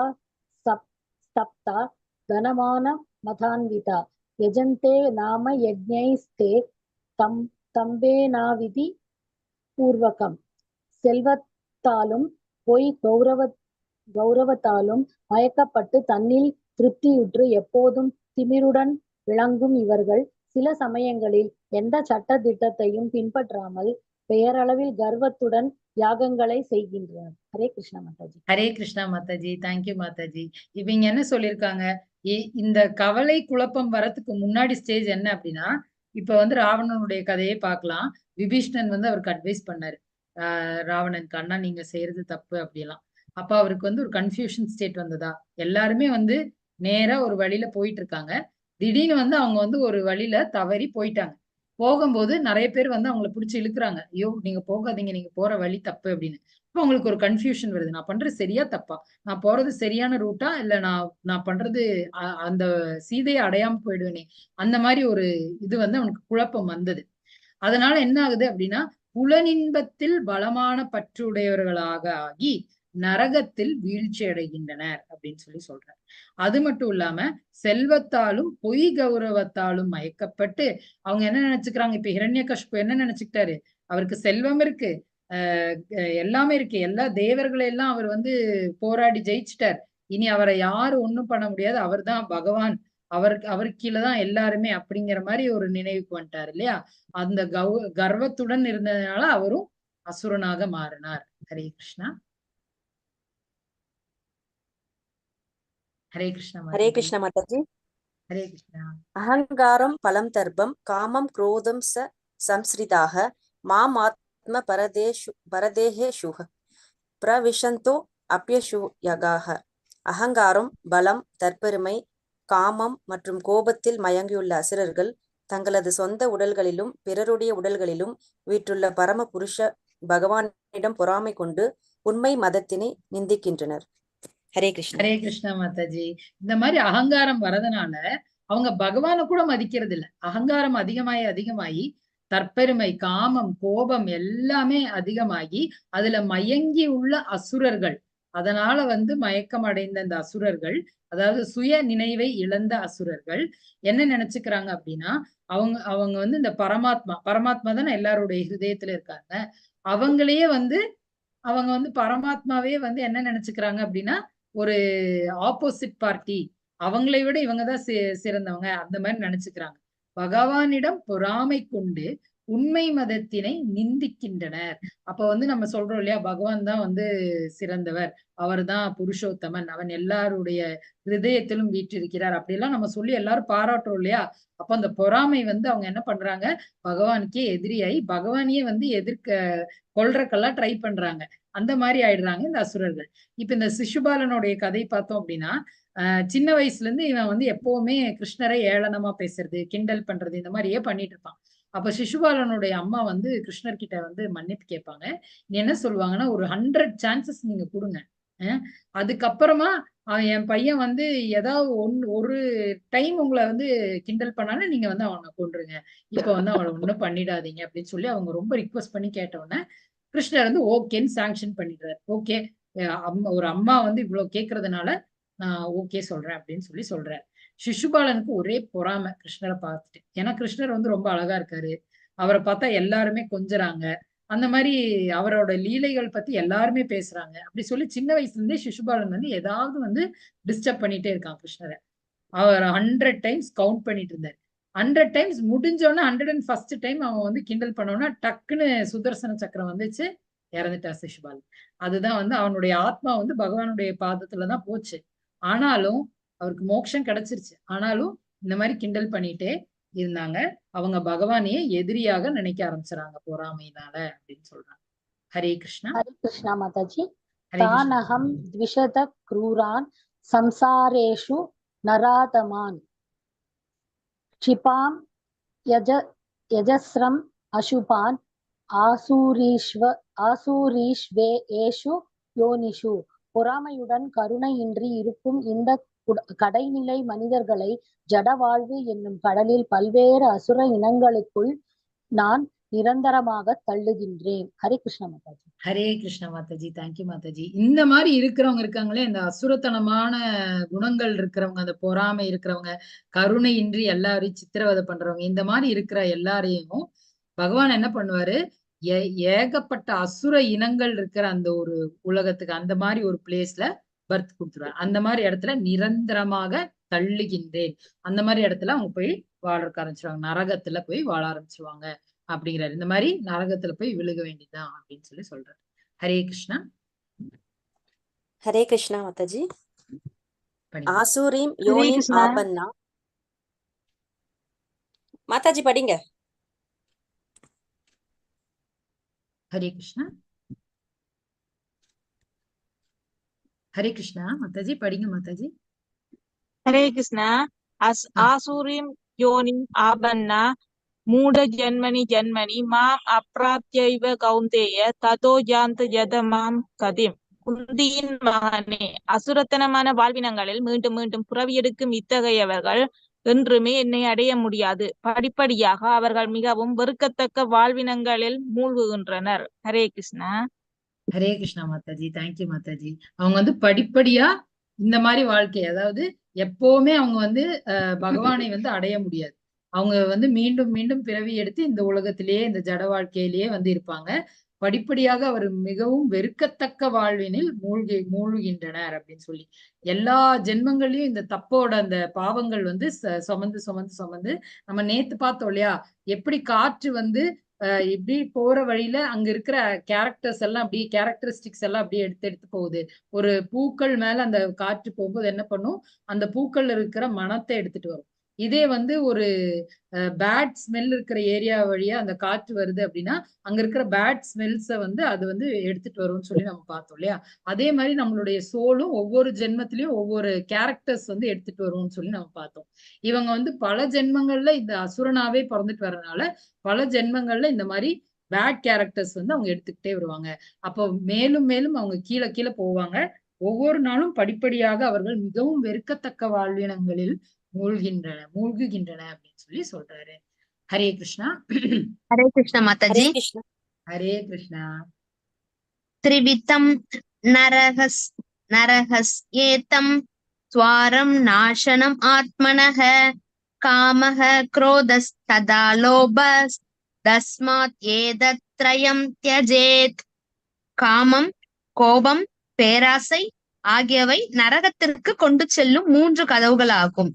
ஸ்தப்தா தனமான மதான்விதா யஜந்தே நாம யஜ்ஞைஸ்தே தம் தம்பேனாவிதி பூர்வகம். செல்வத்தாலும் பொய் கௌரவத்தாலும் மயக்கப்பட்டு தன்னில் திருப்தியுற்று எப்போதும் திமிருடன் விளங்கும் இவர்கள் சில சமயங்களில் எந்த சட்ட திட்டத்தையும் பின்பற்றாமல் பெயரளவில் கர்வத்துடன் யாகங்களை செய்கின்றனர். Hare Krishna Mataji. Hare Krishna Mataji. Thank you Mataji. இவங்க என்ன சொல்லியிருக்காங்க? இந்த கவலை குழப்பம் வரத்துக்கு முன்னாடி ஸ்டேஜ் என்ன அப்படின்னா, இப்ப வந்து ராவணனுடைய கதையே பார்க்கலாம். விபீஷ்ணன் வந்து அவருக்கு அட்வைஸ் பண்ணாரு, ராவணனுக்கு, அண்ணா நீங்க செய்யறது தப்பு அப்படியெல்லாம். அப்ப அவருக்கு வந்து ஒரு கன்ஃபியூஷன் ஸ்டேட் வந்ததா? எல்லாருமே வந்து நேரா ஒரு வழியில போயிட்டு இருக்காங்க. திடீர்னு வந்து அவங்க வந்து ஒரு வழியில தவறி போயிட்டாங்க. போகும்போது நிறைய பேர் வந்து அவங்கள பிடிச்சி இழுக்கிறாங்க, ஐயோ நீங்க போகாதீங்க, நீங்க போற வழி தப்பு அப்படின்னு. இப்ப அவங்களுக்கு ஒரு கன்ஃபியூஷன் வருது, நான் பண்றது சரியா தப்பா, நான் போறது சரியான ரூட்டா, இல்ல நான் நான் பண்றது அந்த சீதையை அடையாம போயிடுவேனே, அந்த மாதிரி ஒரு இது வந்து அவனுக்கு குழப்பம் வந்தது. அதனால என்ன ஆகுது அப்படின்னா, புலனின்பத்தில் பலமான பற்றுடையவர்களாக ஆகி நரகத்தில் வீழ்ச்சி அடைகின்றனர் அப்படின்னு சொல்லி சொல்றார். அது மட்டும் இல்லாம செல்வத்தாலும் பொய் கௌரவத்தாலும் மயக்கப்பட்டு அவங்க என்ன நினைச்சுக்கிறாங்க, இப்ப ஹிரண்யகஷ்பு என்ன நினைச்சுக்கிட்டாரு, அவருக்கு செல்வம் இருக்கு, எல்லாமே இருக்கு, எல்லா தேவர்களை எல்லாம் அவர் வந்து போராடி ஜெயிச்சிட்டார், இனி அவரை யாரும் ஒண்ணும் பண்ண முடியாது, அவர் தான் பகவான், அவருக்கு அவருக்கு கீழேதான் எல்லாருமே அப்படிங்கிற மாதிரி ஒரு நினைவுக்கு வந்துட்டார் இல்லையா? அந்த கர்வத்துடன் இருந்ததுனால அவரும் அசுரனாக மாறினார். ஹரே கிருஷ்ணா. ஹரே கிருஷ்ணா ஹரே மாதாஜி. கிருஷ்ண மாதாஜி. ஹரே கிருஷ்ணா. அகங்காரம் பலம் தர்ப்பம் காமம் குரோதம் ச சம்ஸ்ரிதாக மாம் ஆத்ம பரதேஷு பரதேஹேஷு பிரவிஷந்தோ அப்யசூயகாக. அகங்காரம், பலம், தற்பெருமை, காமம் மற்றும் கோபத்தில் மயங்கியுள்ள அசுரர்கள் தங்களது சொந்த உடல்களிலும் பிறருடைய உடல்களிலும் வீற்றுள்ள பரம புருஷ பகவானிடம் பொறாமை கொண்டு உண்மை மதத்தினை நிந்திக்கின்றனர். ஹரே கிருஷ்ணா. ஹரே கிருஷ்ணா மாதாஜி. இந்த மாதிரி அகங்காரம் வரதுனால அவங்க பகவானை கூட மதிக்கிறது இல்லை. அகங்காரம் அதிகமாயி அதிகமாயி தற்பெருமை, காமம், கோபம் எல்லாமே அதிகமாகி அதுல மயங்கி உள்ள அசுரர்கள், அதனால வந்து மயக்கம் அடைந்த அந்த அசுரர்கள், அதாவது சுய நினைவை இழந்த அசுரர்கள் என்ன நினைச்சுக்கிறாங்க அப்படின்னா, அவங்க அவங்க வந்து இந்த பரமாத்மா, பரமாத்மா தானே எல்லாருடைய ஹிருதயத்துல இருக்காங்க, அவங்களையே வந்து அவங்க வந்து பரமாத்மாவே வந்து என்ன நினைச்சுக்கிறாங்க அப்படின்னா ஒரு ஆப்போசிட் பார்ட்டி, அவங்களை விட இவங்கதான் சிறந்தவங்க அந்த மாதிரி நினைச்சுக்கிறாங்க. பகவானிடம் பொறாமை கொண்டு உண்மை மதத்தினை நிந்திக்கின்றனர். அப்ப வந்து நம்ம சொல்றோம் இல்லையா, பகவான் தான் வந்து சிறந்தவர், அவர் தான் புருஷோத்தமன், அவன் எல்லாருடைய ஹிருதயத்திலும் வீற்றிருக்கிறார் அப்படியெல்லாம் நம்ம சொல்லி எல்லாரும் பாராட்டுறோம் இல்லையா? அப்ப அந்த பொறாமை வந்து அவங்க என்ன பண்றாங்க, பகவானுக்கே எதிரியாயி பகவானையே வந்து எதிர்க்க கொல்றக்கெல்லாம் ட்ரை பண்றாங்க. அந்த மாதிரி ஆயிடுறாங்க இந்த அசுரர்கள். இப்ப இந்த சிசுபாலனுடைய கதை பார்த்தோம் அப்படின்னா, சின்ன வயசுல இருந்து இவன் வந்து எப்பவுமே கிருஷ்ணரை ஏளனமா பேசுறது, கிண்டல் பண்றது, இந்த மாதிரியே பண்ணிட்டு இருப்பான். அப்ப சிசுபாலனுடைய அம்மா வந்து கிருஷ்ணர் கிட்ட வந்து மன்னிப்பு கேட்பாங்க. நீ என்ன சொல்லுவாங்கன்னா, ஒரு 100 சான்சஸ் நீங்க கொடுங்க, அதுக்கப்புறமா அவன் என் பையன் வந்து ஏதாவது ஒரு டைம் உங்களை வந்து கிண்டல் பண்ணாலும் நீங்க வந்து அவனை கொன்றுங்க, இப்ப வந்து அவனை ஒண்ணும் பண்ணிடாதீங்க அப்படின்னு சொல்லி அவங்க ரொம்ப ரிக்வஸ்ட் பண்ணி கேட்ட உடனே கிருஷ்ணர் வந்து ஓகேன்னு சாங்ஷன் பண்ணிடுறாரு. ஓகே, ஒரு அம்மா வந்து இவ்வளவு கேக்குறதுனால நான் ஓகே சொல்றேன் அப்படின்னு சொல்லி சொல்றாரு. சிசுபாலனுக்கு ஒரே பொறாமை கிருஷ்ணரை பார்த்துட்டு. ஏன்னா கிருஷ்ணர் வந்து ரொம்ப அழகா இருக்காரு, அவரை பார்த்தா எல்லாருமே கொஞ்சறாங்க, அந்த மாதிரி அவரோட லீலைகள் பத்தி எல்லாருமே பேசுறாங்க அப்படி சொல்லி சின்ன வயசுல இருந்தே சிசுபாலன் வந்து ஏதாவது வந்து டிஸ்டர்ப் பண்ணிட்டே இருக்கான் கிருஷ்ணரை. அவர் 100 டைம்ஸ் கவுண்ட் பண்ணிட்டு இருந்தாரு. 100 டைம்ஸ் முடிஞ்சோன்னா 101st time அவன் வந்து கிண்டல் பண்ணோன்னா டக்குன்னு சுதர்சன சக்கரம் வந்துச்சு, இறந்துட்டா சிசுபாலன். அதுதான் வந்து அவனுடைய ஆத்மா வந்து பகவானுடைய பாதத்துலதான் போச்சு. ஆனாலும் அவருக்கு மோட்சம் கிடைச்சிருச்சு. ஆனாலும் இந்த மாதிரி கிண்டல் பண்ணிட்டே இருந்தாங்க. அவங்க பகவானையே எதிரியாக நினைக்க ஆரம்பிச்சாங்க பொறாமையினால அப்படின்னு சொல்றாங்க. ஹரே கிருஷ்ணா. ஹரே கிருஷ்ணா மாதாஜி. ஹரே கிருஷ்ணா. தானகம் த்விஷத க்ரூரான் சம்சாரேஷு நராதமான் க்ஷிபாம் யஜஸ்ரம் அசுபான் ஆசூரீஷ்வே ஏஷு யோனிஷு. பொறாமையுடன் கருணையின்றி இருக்கும் இந்த கடைநிலை மனிதர்களை ஜட வாழ்வு என்னும் கடலில் பல்வேறு அசுர இனங்களுக்குள் நான் நிரந்தரமாக தள்ளுகின்றேன். Hare Krishna Mataji. Hare Krishna Mataji. Thank you Mataji. இந்த மாதிரி இருக்கிறவங்க இருக்காங்களே, இந்த அசுரத்தனமான குணங்கள் இருக்கிறவங்க, அந்த பொறாமை இருக்கிறவங்க, கருணையின்றி எல்லாரையும் சித்திரவதை பண்றவங்க, இந்த மாதிரி இருக்கிற எல்லாரையும் பகவான் என்ன பண்ணுவாரு, ஏகப்பட்ட அசுர இனங்கள் இருக்கிற அந்த ஒரு உலகத்துக்கு, அந்த மாதிரி ஒரு பிளேஸ்ல பர்த் கொடுத்துருவாரு. அந்த மாதிரி இடத்துல நிரந்தரமாக தள்ளுகின்றேன். அந்த மாதிரி இடத்துல அவங்க போய் வாழ ஆரம்பிச்சிருவாங்க, நரகத்துல போய் வாழ ஆரம்பிச்சிருவாங்க அப்படிங்கிறாரு. இந்த மாதிரி நரகத்துல போய் விழுக வேண்டியதுதான் அப்படின்னு சொல்லி சொல்றாரு. ஹரே கிருஷ்ணா. ஹரே கிருஷ்ணா மாதாஜி. படிங்க. ஆசூரீம் ஹரே யோனிம் கிருஷ்ணா. ஆபன்னா. மாதாஜி படிங்க. ஹரே கிருஷ்ணா. ஹரே கிருஷ்ணா மாதாஜி, படிங்க மாதாஜி. ஹரே கிருஷ்ணா. ஆசூரீம் யோனிம் ஆபன்னா மூட ஜன்மனி ஜன்மனி மாம் அப்ராப்யைவ கௌந்தேய ததோ யாந்த யத மாம் கதிம். குந்தியின் மகனே, அசுரத்தனமான வாழ்வினங்களில் மீண்டும் மீண்டும் புறவியெடுக்கும் இத்தகையவர்கள் என்றுமே என்னை அடைய முடியாது. படிப்படியாக அவர்கள் மிகவும் வெறுக்கத்தக்க வாழ்வினங்களில் மூழ்குகின்றனர். Hare Krishna. Hare Krishna Mataji. Thank you Mataji. அவங்க வந்து படிப்படியா இந்த மாதிரி வாழ்க்கை, அதாவது எப்பவுமே அவங்க வந்து பகவானை வந்து அடைய முடியாது. அவங்க வந்து மீண்டும் மீண்டும் பிறவி எடுத்து இந்த உலகத்திலேயே, இந்த ஜட வாழ்க்கையிலேயே வந்து இருப்பாங்க. படிப்படியாக அவர் மிகவும் வெறுக்கத்தக்க வாழ்வினில் மூழ்கின்றனர் அப்படின்னு சொல்லி எல்லா ஜென்மங்களையும் இந்த தப்போட அந்த பாவங்கள் வந்து சுமந்து சுமந்து சுமந்து நம்ம நேத்து பார்த்தோம் இல்லையா, எப்படி காற்று வந்து இப்படி போற வழியில அங்க இருக்கிற கேரக்டர்ஸ் எல்லாம் அப்படியே கேரக்டரிஸ்டிக்ஸ் எல்லாம் அப்படியே எடுத்து எடுத்து போகுது. ஒரு பூக்கள் மேல அந்த காற்று போகும்போது என்ன பண்ணும், அந்த பூக்கள் இருக்கிற மணத்தை எடுத்துட்டு வரும். இதே வந்து ஒரு பேட் ஸ்மெல் இருக்கிற ஏரியா வழியா அந்த காற்று வருது அப்படின்னா அங்க இருக்கிற பேட் ஸ்மெல்ஸை வந்து அது வந்து எடுத்துட்டு வரும்னு சொல்லி நம்ம பார்த்தோம் இல்லையா. அதே மாதிரி நம்மளுடைய சோலும் ஒவ்வொரு ஜென்மத்திலயும் ஒவ்வொரு கேரக்டர்ஸ் வந்து எடுத்துட்டு வரும்னு சொல்லி நம்ம பார்த்தோம். இவங்க வந்து பல ஜென்மங்கள்ல இந்த அசுரனாவே பிறந்துட்டு வர்றதுனால பல ஜென்மங்கள்ல இந்த மாதிரி பேட் கேரக்டர்ஸ் வந்து அவங்க எடுத்துக்கிட்டே வருவாங்க. அப்போ மேலும் மேலும் அவங்க கீழே கீழே போவாங்க. ஒவ்வொரு நாளும் படிப்படியாக அவர்கள் மிகவும் வெறுக்கத்தக்க வாழ்வினங்களில் மூழ்குகின்றன அப்படின்னு சொல்லி சொல்றாரு. ஹரே கிருஷ்ணா. ஹரே கிருஷ்ணா மாதாஜி. ஹரே கிருஷ்ணா. ஹரே கிருஷ்ணா. த்ரிவிதம் நரகஸ் நரகஸ் ஏதம் துவாரம் நாசனம் ஆத்மனஹ காமஹ குரோதஸ் ததா லோபஸ் தஸ்மாத் ஏதத்ரயம் த்யஜேத். காமம், கோபம், பேராசை ஆகியவை நரகத்திற்கு கொண்டு செல்லும் 3 கதவுகளாகும்.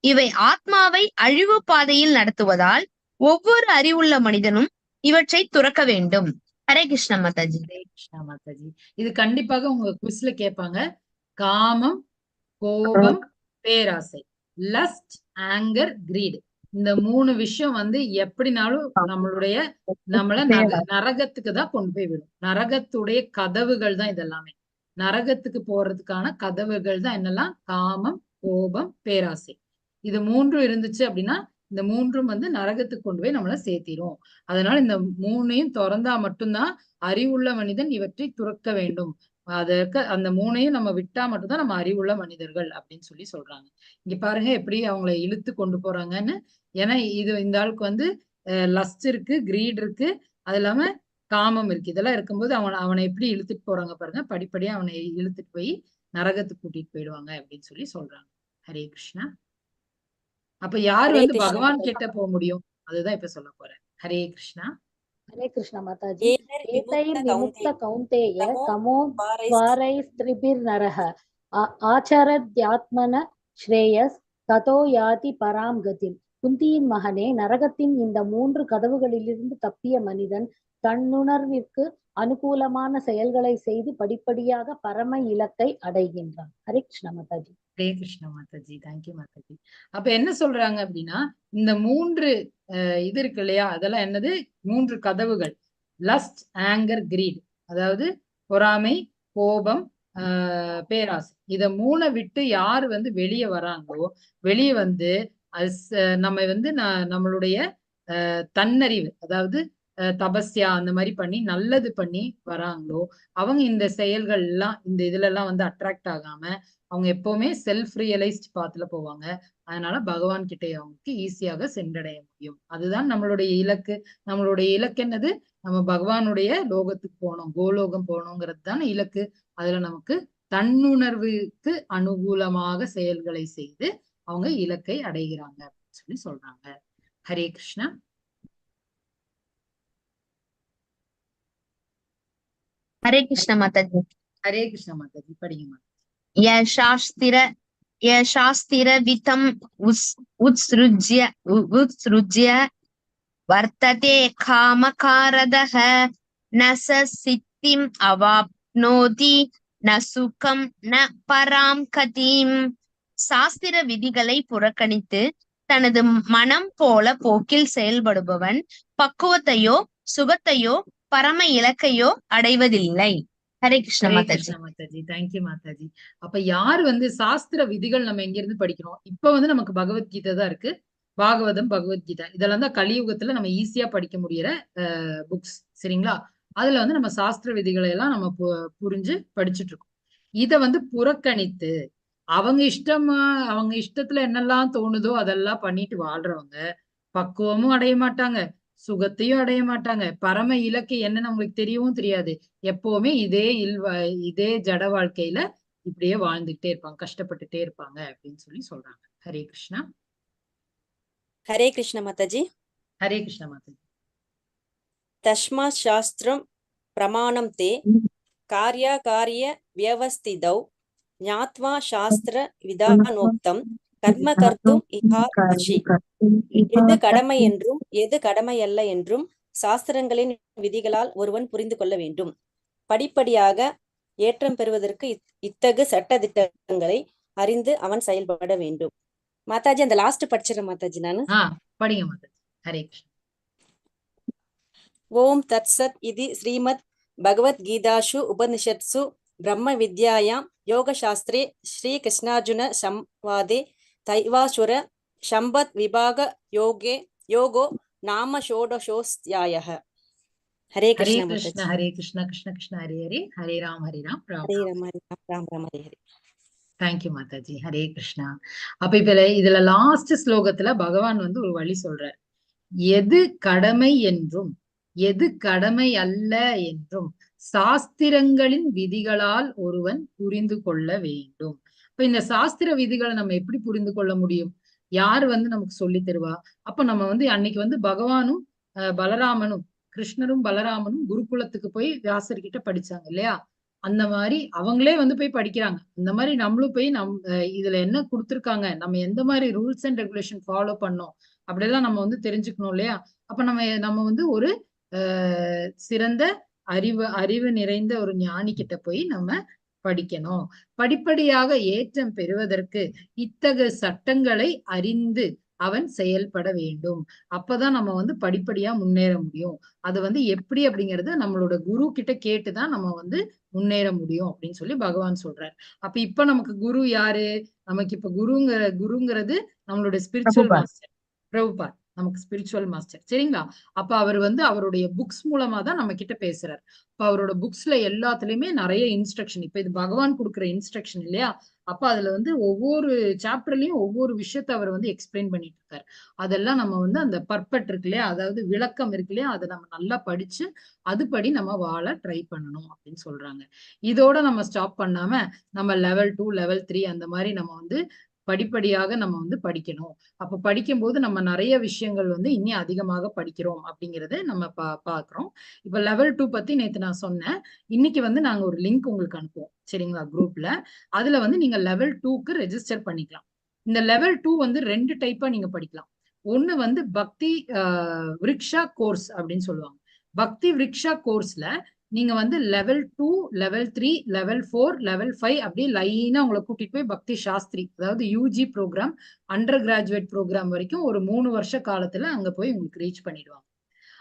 இவை ஆத்மாவை அழிவு பாதையில் நடத்துவதால் ஒவ்வொரு அறிவுள்ள மனிதனும் இவற்றை துறக்க வேண்டும். ஹரே கிருஷ்ணா மாதாஜி. ஹரே கிருஷ்ணா மாதாஜி. இது கண்டிப்பாக உங்க குவிஸ்ல கேட்பாங்க. காமம், கோபம், பேராசை, லஸ்ட், ஆங்கர், கிரீட், இந்த 3 விஷயம் வந்து எப்படினாலும் நம்மளுடைய நம்மள நரகத்துக்கு தான் கொண்டு போய் விடும். நரகத்துடைய கதவுகள் தான் இதெல்லாமே. நரகத்துக்கு போறதுக்கான கதவுகள் தான் என்னெல்லாம், காமம், கோபம், பேராசை. இது 3 இருந்துச்சு அப்படின்னா இந்த 3 வந்து நரகத்துக்கு கொண்டு போய் நம்மளை சேர்த்திரும். அதனால இந்த 3ஐயும் திறந்தா மட்டும்தான் அறிவுள்ள மனிதன் இவற்றை துறக்க வேண்டும். அதற்கு அந்த 3ஐயும் நம்ம விட்டா மட்டும்தான் நம்ம அறிவுள்ள மனிதர்கள் அப்படின்னு சொல்லி சொல்றாங்க. இங்க பாருங்க எப்படி அவங்களை இழுத்து கொண்டு போறாங்கன்னு. ஏன்னா இது இந்த ஆளுக்கு வந்து லஸ்ட் இருக்கு, கிரீட் இருக்கு, அது இல்லாம காமம் இருக்கு. இதெல்லாம் இருக்கும்போது அவனை எப்படி இழுத்துட்டு போறாங்க பாருங்க. படிப்படியா அவனை இழுத்துட்டு போய் நரகத்துக்கு கூட்டிட்டு போயிடுவாங்க அப்படின்னு சொல்லி சொல்றாங்க. ஹரே கிருஷ்ணா. அப்ப யார் ஹரே வந்து கிருஷ்ணா. பகவான் கிட்ட போக முடியும், அதுதான் இப்ப சொல்ல போறேன். ஹரே கிருஷ்ணா. ஹரே கிருஷ்ணா மாதாஜி. ஏதர் ஏதைர் விமுக்த விமுக்த கௌந்தேய கௌந்தேய தமோ தமோ துவாரைஸ் துவாரைஸ்திரிபிர் நரஹ ஆச்சரத்யாத்மன ஸ்ரேயஸ் ததோ யாதி பராம் கதிம். குந்தியின் மகனே, நரகத்தின் இந்த 3 கதவுகளிலிருந்து தப்பிய மனிதன் தன்னுணர்விற்கு அனுகூலமான செயல்களை செய்து படிப்படியாக பரம இலக்கை அடைகின்றான். Hare Krishna Mataji. Hare Krishna Mataji. Thank you Mataji. அப்ப என்ன சொல்றாங்க அப்படின்னா இந்த 3 இது இருக்கு இல்லையா, அதெல்லாம் என்னது, 3 கதவுகள், லஸ்ட், ஆங்கர், கிரீட், அதாவது பொறாமை, கோபம், பேராசை. இத 3 விட்டு யாரு வந்து வெளியே வராங்களோ, வெளியே வந்து நம்ம வந்து நம்மளுடைய தன்னறிவு, அதாவது தபஸ்யா அந்த மாதிரி பண்ணி நல்லது பண்ணி வராங்களோ அவங்க இந்த செயல்கள் எல்லாம் இந்த இதுல எல்லாம் வந்து அட்ராக்ட் ஆகாம அவங்க எப்பவுமே செல்ஃப் ரியலைஸ்ட் பாத்துல போவாங்க. அதனால பகவான் கிட்டே அவங்களுக்கு ஈஸியாக சென்றடைய முடியும். அதுதான் நம்மளுடைய இலக்கு. நம்மளுடைய இலக்கு என்னது, நம்ம பகவானுடைய லோகத்துக்கு போகணும், கோலோகம் போகணுங்கிறது தானே இலக்கு. அதுல நமக்கு தன்னுணர்வுக்கு அனுகூலமாக செயல்களை செய்து அவங்க இலக்கை அடைகிறாங்க அப்படின்னு சொல்லி சொல்றாங்க. ஹரே கிருஷ்ணா. ஹரே கிருஷ்ணா மாதாஜி. ஹரே கிருஷ்ணா மாதாஜி. படிங்க மாதாஜி. ய சாஸ்திர விதம் உத்ஸ்ருஜ்ய வர்த்ததே காமகாரதஹ ந ச சித்திம் அவாப்னோதி ந சுகம் ந பராம் கதீம். சாஸ்திர விதிகளை புறக்கணித்து தனது மனம் போல போக்கில் செயல்படுபவன் பக்குவத்தையோ சுகத்தையோ பரம இலக்கையோ அடைவதில்லை. Hare Krishna Hare Mataji. Krishna Mataji. Thank you Mataji. அப்ப யார் வந்து சாஸ்திர விதிகள் நம்ம எங்க இருந்து படிக்கிறோம்? இப்ப வந்து நமக்கு பகவத்கீதை தான் இருக்கு. பாகவதம், பகவத்கீதா இதெல்லாம் தான் கலியுகத்துல நம்ம ஈஸியா படிக்க முடியற புக்ஸ். சரிங்களா? அதுல வந்து நம்ம சாஸ்திர விதிகளை எல்லாம் நம்ம புரிஞ்சு படிச்சுட்டு இருக்கோம். இத வந்து புறக்கணித்து அவங்க இஷ்டமா, அவங்க இஷ்டத்துல என்னெல்லாம் தோணுதோ அதெல்லாம் பண்ணிட்டு வாழ்றவங்க பக்குவமும் அடைய மாட்டாங்க, சுகத்தையும் அடைய மாட்டாங்க. பரம இலக்கு என்னன்னு அவங்களுக்கு தெரியவும் தெரியாது. எப்பவுமே இதே இதே ஜட வாழ்க்கையில இப்படியே வாழ்ந்துகிட்டே இருப்பாங்க, கஷ்டப்பட்டுட்டே இருப்பாங்க அப்படின்னு சொல்லி சொல்றாங்க. ஹரே கிருஷ்ணா. ஹரே கிருஷ்ண மாதாஜி. ஹரே கிருஷ்ணா மாதாஜி. தஸ்மாத் சாஸ்திரம் பிரமாணம் தே காரியாகாரிய வியவஸ்திதௌ ஞாத்வா சாஸ்திர விதானோக்தம் கர்ம கர்த்தும் இஹார்ஹசி. எது கடமை என்றும் எது கடமையல்ல என்றும் சாஸ்திரங்களின் விதிகளால் ஒருவன் புரிந்து கொள்ள வேண்டும். படிப்படியாக ஏற்றம் பெறுவதற்கு இத்தகு சட்ட திட்டங்களை அறிந்து அவன் செயல்பட வேண்டும். மாதாஜி, அந்த லாஸ்ட் படிச்சிடறேன் மாதாஜி நானு. படிங்க மாதாஜி. ஹரே கிருஷ்ணா. ஓம் தத் சத் இதி ஸ்ரீமத் பகவத்கீதாசு உபனிஷத்சு பிரம்ம வித்யாயாம் யோகசாஸ்திரே ஸ்ரீ கிருஷ்ணார்ஜுன சம்வாதே தைவாசுர சம்பத் விபாக யோகே யோகோ நாம ஷோடசோஸ்தியாயः. Hare Hare Krishna Krishna Mataji. Hare Krishna Krishna Krishna Hare Hare, Hare Ram Hare Ram Ram Hare Ram Rama Hare Ram Ram Ram Hare Hare. Thank you Mataji. Hare Krishna. அப்ப இப்ப இதுல லாஸ்ட் ஸ்லோகத்துல பகவான் வந்து ஒரு வழி சொல்றார். எது கடமை என்றும் எது கடமை அல்ல என்றும் சாஸ்திரங்களின் விதிகளால் ஒருவன் புரிந்து கொள்ள வேண்டும். இப்ப இந்த சாஸ்திர விதிகளை நம்ம எப்படி புரிந்து கொள்ள முடியும்? யார் வந்து நமக்கு சொல்லி தருவா? அப்ப நம்ம வந்து அன்னைக்கு வந்து பகவானும் பலராமனும், கிருஷ்ணரும் பலராமனும் குருகுலத்துக்கு போய் வியாசர்கிட்ட படிச்சாங்க இல்லையா? அந்த மாதிரி அவங்களே வந்து போய் படிக்கிறாங்க. அந்த மாதிரி நம்மளும் போய் இதுல என்ன கொடுத்துருக்காங்க, நம்ம எந்த மாதிரி ரூல்ஸ் அண்ட் ரெகுலேஷன் ஃபாலோ பண்ணோம் அப்படியெல்லாம் நம்ம வந்து தெரிஞ்சுக்கணும் இல்லையா? அப்ப நம்ம நம்ம வந்து ஒரு சிறந்த அறிவு அறிவு நிறைந்த ஒரு ஞானி கிட்ட போய் நம்ம படிக்கணும். படிப்படியாக ஏற்றம் பெறுவதற்கு இத்தகு சட்டங்களை அறிந்து அவன் செயல்பட வேண்டும். அப்பதான் நம்ம வந்து படிப்படியா முன்னேற முடியும். அது வந்து எப்படி அப்படிங்கறது நம்மளோட குரு கிட்ட கேட்டுதான் நம்ம வந்து முன்னேற முடியும் அப்படின்னு சொல்லி பகவான் சொல்றார். அப்ப இப்ப நமக்கு குரு யாரு? நமக்கு இப்ப குருங்கிறது நம்மளோட ஸ்பிரிச்சுவல் பிரபுபாத். மாஸ்டர் பிரபுபாத், நமக்கு ஸ்பிரிச்சுவல் மாஸ்டர். சரிங்களா? அப்ப அவர் வந்து அவருடைய புக்ஸ் மூலமா தான் நம்ம கிட்ட பேசுறார். அப்ப அவரோட புக்ஸ்ல எல்லாத்துலயுமே நிறைய இன்ஸ்ட்ரக்ஷன். இப்ப இது பகவான் கொடுக்குற இன்ஸ்ட்ரக்ஷன் இல்லையா? அப்ப அதுல வந்து ஒவ்வொரு சாப்டர்லயும் ஒவ்வொரு விஷயத்த அவர் வந்து எக்ஸ்பிளைன் பண்ணிட்டு இருக்காரு. அதெல்லாம் நம்ம வந்து அந்த பர்பட் இருக்கு இல்லையா, அதாவது விளக்கம் இருக்கு இல்லையா, அதை நம்ம நல்லா படிச்சு அதுபடி நம்ம வாழ ட்ரை பண்ணணும் அப்படின்னு சொல்றாங்க. இதோட நம்ம ஸ்டாப் பண்ணாம நம்ம லெவல் 2 லெவல் 3 அந்த மாதிரி நம்ம வந்து படிப்படியாக நம்ம வந்து படிக்கணும். அப்ப படிக்கும்போது நம்ம நிறைய விஷயங்கள் வந்து இன்னும் அதிகமாக படிக்கிறோம் அப்படிங்கறத நம்ம பாக்குறோம். இப்ப லெவல் 2 பத்தி நேத்து நான் சொன்னேன். இன்னைக்கு வந்து நாங்க ஒரு லிங்க் உங்களுக்கு அனுப்புவோம், சரிங்களா, குரூப்ல. அதுல வந்து நீங்க லெவல் 2க்கு ரெஜிஸ்டர் பண்ணிக்கலாம். இந்த லெவல் 2 வந்து 2 டைப்பா நீங்க படிக்கலாம். ஒண்ணு வந்து பக்தி விருக்ஷா கோர்ஸ் அப்படின்னு சொல்லுவாங்க. பக்தி விருக்ஷா கோர்ஸ்ல நீங்க வந்து லெவல் 2, லெவல் 3, லெவல் 4, லெவல் 5 அப்படியே லைனா உங்களை கூட்டிட்டு போய் பக்தி சாஸ்திரி, அதாவது UG program, under graduate program வரைக்கும் ஒரு 3 வருஷ காலத்துல அங்க போய் உங்களுக்கு ரீச் பண்ணிடுவாங்க.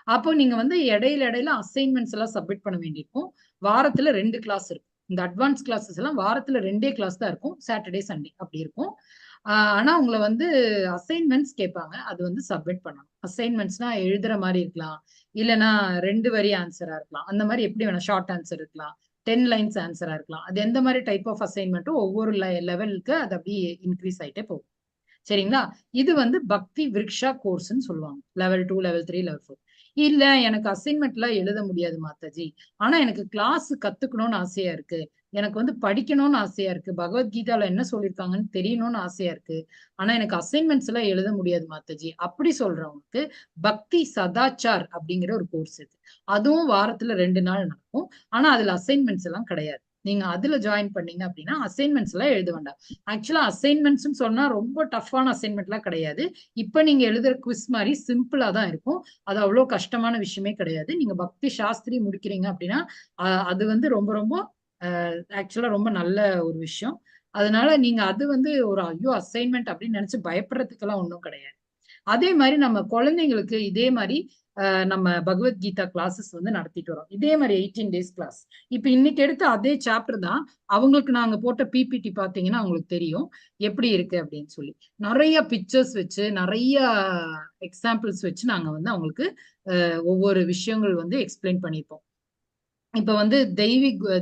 அப்போ நீங்க வந்து இடையில இடையில அசைன்மெண்ட்ஸ் எல்லாம் சப்மிட் பண்ண வேண்டியிருக்கும். வாரத்துல 2 கிளாஸ் இருக்கும். இந்த அட்வான்ஸ் கிளாஸஸ் எல்லாம் வாரத்துல 2 கிளாஸ் தான் இருக்கும், சாட்டர்டே சண்டே அப்படி இருக்கும். ஆனா உங்களை வந்து அசைன்மெண்ட்ஸ் கேட்பாங்க, அது வந்து சப்மிட் பண்ணணும். அசைன்மெண்ட்ஸ்னா எழுதுற மாதிரி இருக்கலாம், இல்லைன்னா 2 வரி ஆன்சரா இருக்கலாம், அந்த மாதிரி எப்படி வேணா ஷார்ட் ஆன்சர் இருக்கலாம், 10 லைன்ஸ் ஆன்சரா இருக்கலாம். அது எந்த மாதிரி டைப் ஆஃப் அசைன்மெண்ட்டும் ஒவ்வொரு லெவலுக்கு அது அப்படியே இன்க்ரீஸ் ஆயிட்டே போகும். சரிங்களா? இது வந்து பக்தி விருக்ஷா கோர்ஸ்ன்னு சொல்லுவாங்க. Level 2, level 3, level 4. இல்ல எனக்கு அசைன்மெண்ட் எல்லாம் எழுத முடியாது மாதாஜி, ஆனா எனக்கு கிளாஸ் கத்துக்கணும்னு ஆசையா இருக்கு, எனக்கு வந்து படிக்கணும்னு ஆசையா இருக்கு, பகவத்கீதால என்ன சொல்லியிருக்காங்கன்னு தெரியணும்னு ஆசையா இருக்கு, ஆனா எனக்கு அசைன்மெண்ட்ஸ் எல்லாம் எழுத முடியாது மாதாஜி அப்படி சொல்றவங்களுக்கு பக்தி சதாச்சார் அப்படிங்கிற ஒரு கோர்ஸ் இருக்கு. அதுவும் வாரத்துல 2 நாள் நடக்கும். ஆனா அதுல அசைன்மெண்ட்ஸ் எல்லாம் கிடையாது. நீங்க அதுல ஜாயின் பண்ணீங்க அப்படின்னா அசைன்மெண்ட்ஸ் எல்லாம் எழுத வேண்டாம். ஆக்சுவலா அசைன்மெண்ட்ஸ் சொன்னா ரொம்ப டஃப்பான அசைன்மெண்ட் எல்லாம் கிடையாது. இப்ப நீங்க எழுதுற குவிஸ் மாதிரி சிம்பிளா தான் இருக்கும். அது அவ்வளவு கஷ்டமான விஷயமே கிடையாது. நீங்க பக்தி சாஸ்திரி முடிக்கிறீங்க அப்படின்னா அது வந்து ரொம்ப ரொம்ப ஆக்சுவலா ரொம்ப நல்ல ஒரு விஷயம். அதனால நீங்க அது வந்து ஒரு ஐயோ அசைன்மெண்ட் அப்படின்னு நினைச்சு பயப்படுறதுக்கெல்லாம் ஒண்ணும் கிடையாது. அதே மாதிரி நம்ம குழந்தைங்களுக்கு இதே மாதிரி நம்ம பகவத்கீதா கிளாஸஸ் வந்து நடத்திட்டு வரோம். இதே மாதிரி 18 டேஸ் கிளாஸ். இப்ப இன்னைக்கு எடுத்த அதே சாப்டர் தான். அவங்களுக்கு நாங்க போட்ட பிபிடி பாத்தீங்கன்னா அவங்களுக்கு தெரியும் எப்படி இருக்கு அப்படின்னு சொல்லி. நிறைய பிக்சர்ஸ் வச்சு, நிறைய எக்ஸாம்பிள்ஸ் வச்சு நாங்க வந்து அவங்களுக்கு ஒவ்வொரு விஷயங்கள் வந்து எக்ஸ்பிளைன் பண்ணியிருப்போம். இப்ப வந்து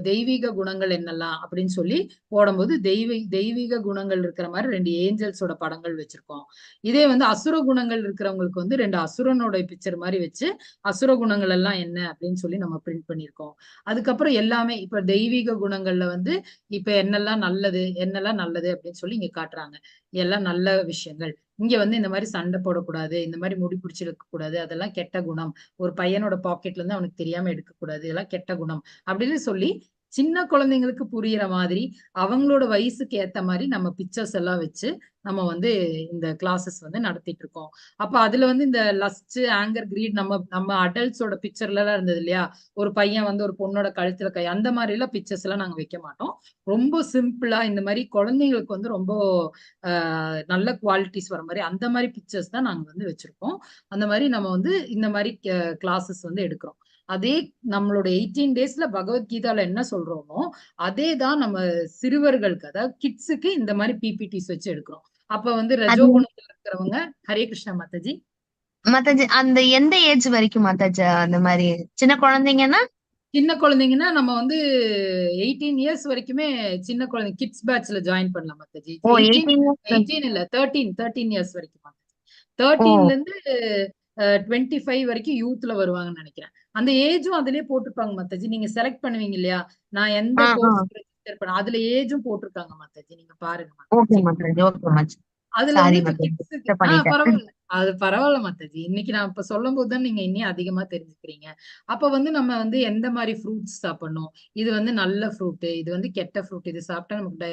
தெய்வீக குணங்கள் என்னெல்லாம் அப்படின்னு சொல்லி போடும்போது தெய்வீக குணங்கள் இருக்கிற மாதிரி 2 ஏஞ்சல்ஸோட படங்கள் வச்சிருக்கோம். இதே வந்து அசுர குணங்கள் இருக்கிறவங்களுக்கு வந்து 2 அசுரனோட பிக்சர் மாதிரி வச்சு அசுர குணங்கள் எல்லாம் என்ன அப்படின்னு சொல்லி நம்ம பிரிண்ட் பண்ணியிருக்கோம். அதுக்கப்புறம் எல்லாமே இப்ப தெய்வீக குணங்கள்ல வந்து இப்ப என்னெல்லாம் நல்லது என்னெல்லாம் நல்லது அப்படின்னு சொல்லி இங்க காட்டுறாங்க. எல்லாம் நல்ல விஷயங்கள். இங்க வந்து இந்த மாதிரி சண்டை போடக்கூடாது, இந்த மாதிரி முடி பிடிச்சி இழுக்க கூடாது, அதெல்லாம் கெட்ட குணம். ஒரு பையனோட பாக்கெட்ல இருந்து அவனுக்கு தெரியாம எடுக்கக்கூடாது, இதெல்லாம் கெட்ட குணம் அப்படின்னு சொல்லி சின்ன குழந்தைங்களுக்கு புரியிற மாதிரி அவங்களோட வயசுக்கு ஏத்த மாதிரி நம்ம பிக்சர்ஸ் எல்லாம் வச்சு நம்ம வந்து இந்த கிளாஸஸ் வந்து நடத்திட்டு இருக்கோம். அப்ப அதுல வந்து இந்த லஸ்ட், ஆங்கர், கிரீட் நம்ம நம்ம அடல்ட்ஸோட பிக்சர்ல எல்லாம் இருந்தது இல்லையா? ஒரு பையன் வந்து ஒரு பொண்ணோட கழுத்துல கை, அந்த மாதிரி எல்லாம் பிக்சர்ஸ் எல்லாம் நாங்க வைக்க மாட்டோம். ரொம்ப சிம்பிளா இந்த மாதிரி குழந்தைங்களுக்கு வந்து ரொம்ப நல்ல குவாலிட்டிஸ் வர மாதிரி அந்த மாதிரி பிக்சர்ஸ் தான் நாங்க வந்து வச்சிருக்கோம். அந்த மாதிரி நம்ம வந்து இந்த மாதிரி கிளாஸஸ் வந்து எடுக்கிறோம். அதே நம்மளோட 18 டேஸ்ல பகவத்கீதால என்ன சொல்றோமோ அதே தான் நம்ம சிறுவர்களுக்கு, அதாவது கிட்ஸுக்கு இந்த மாதிரி பிபிடிஸ் வச்சு எடுக்கிறோம். அப்ப வந்து ரஜோகுணத்துல இருக்கிறவங்க, ஹரே கிருஷ்ணா மாதாஜி. மாதாஜி, அந்த எந்த ஏஜ் வரைக்கும் மாதாஜி அந்த மாதிரி சின்ன குழந்தைங்கன்னா? சின்ன குழந்தைங்கன்னா நம்ம வந்து 18 இயர்ஸ் வரைக்குமே சின்ன குழந்தை கிட்ஸ் பேட்ச்ல ஜாயின் பண்ணலாம் மாதாஜி. 18 இல்ல 13 இயர்ஸ் வரைக்கும் மாதாஜி. 13ல இருந்து 25 வரைக்கும் யூத்ல வருவாங்கன்னு நினைக்கிறேன். அந்த ஏஜும் அதுலயே போட்டிருப்பாங்க மாதாஜி. நீங்க செலக்ட் பண்ணுவீங்க இல்லையா, நான் எந்த கோர்ஸ் ரெஜிஸ்டர் பண்ண, அதுல ஏஜும் போட்டிருக்காங்க மாதாஜி. நீங்க பாருங்க. அதுல பரவாயில்ல, அது பரவாயில்ல மாதாஜி. இன்னைக்கு நான் இப்ப சொல்லும் போதுதான் நீங்க இன்னும் அதிகமா தெரிஞ்சுக்கிறீங்க. அப்ப வந்து நம்ம வந்து எந்த மாதிரி ஃப்ரூட்ஸ் சாப்பிடணும், இது வந்து நல்ல ஃப்ரூட், இது வந்து கெட்ட ஃப்ரூட், இது சாப்பிட்டா நமக்கு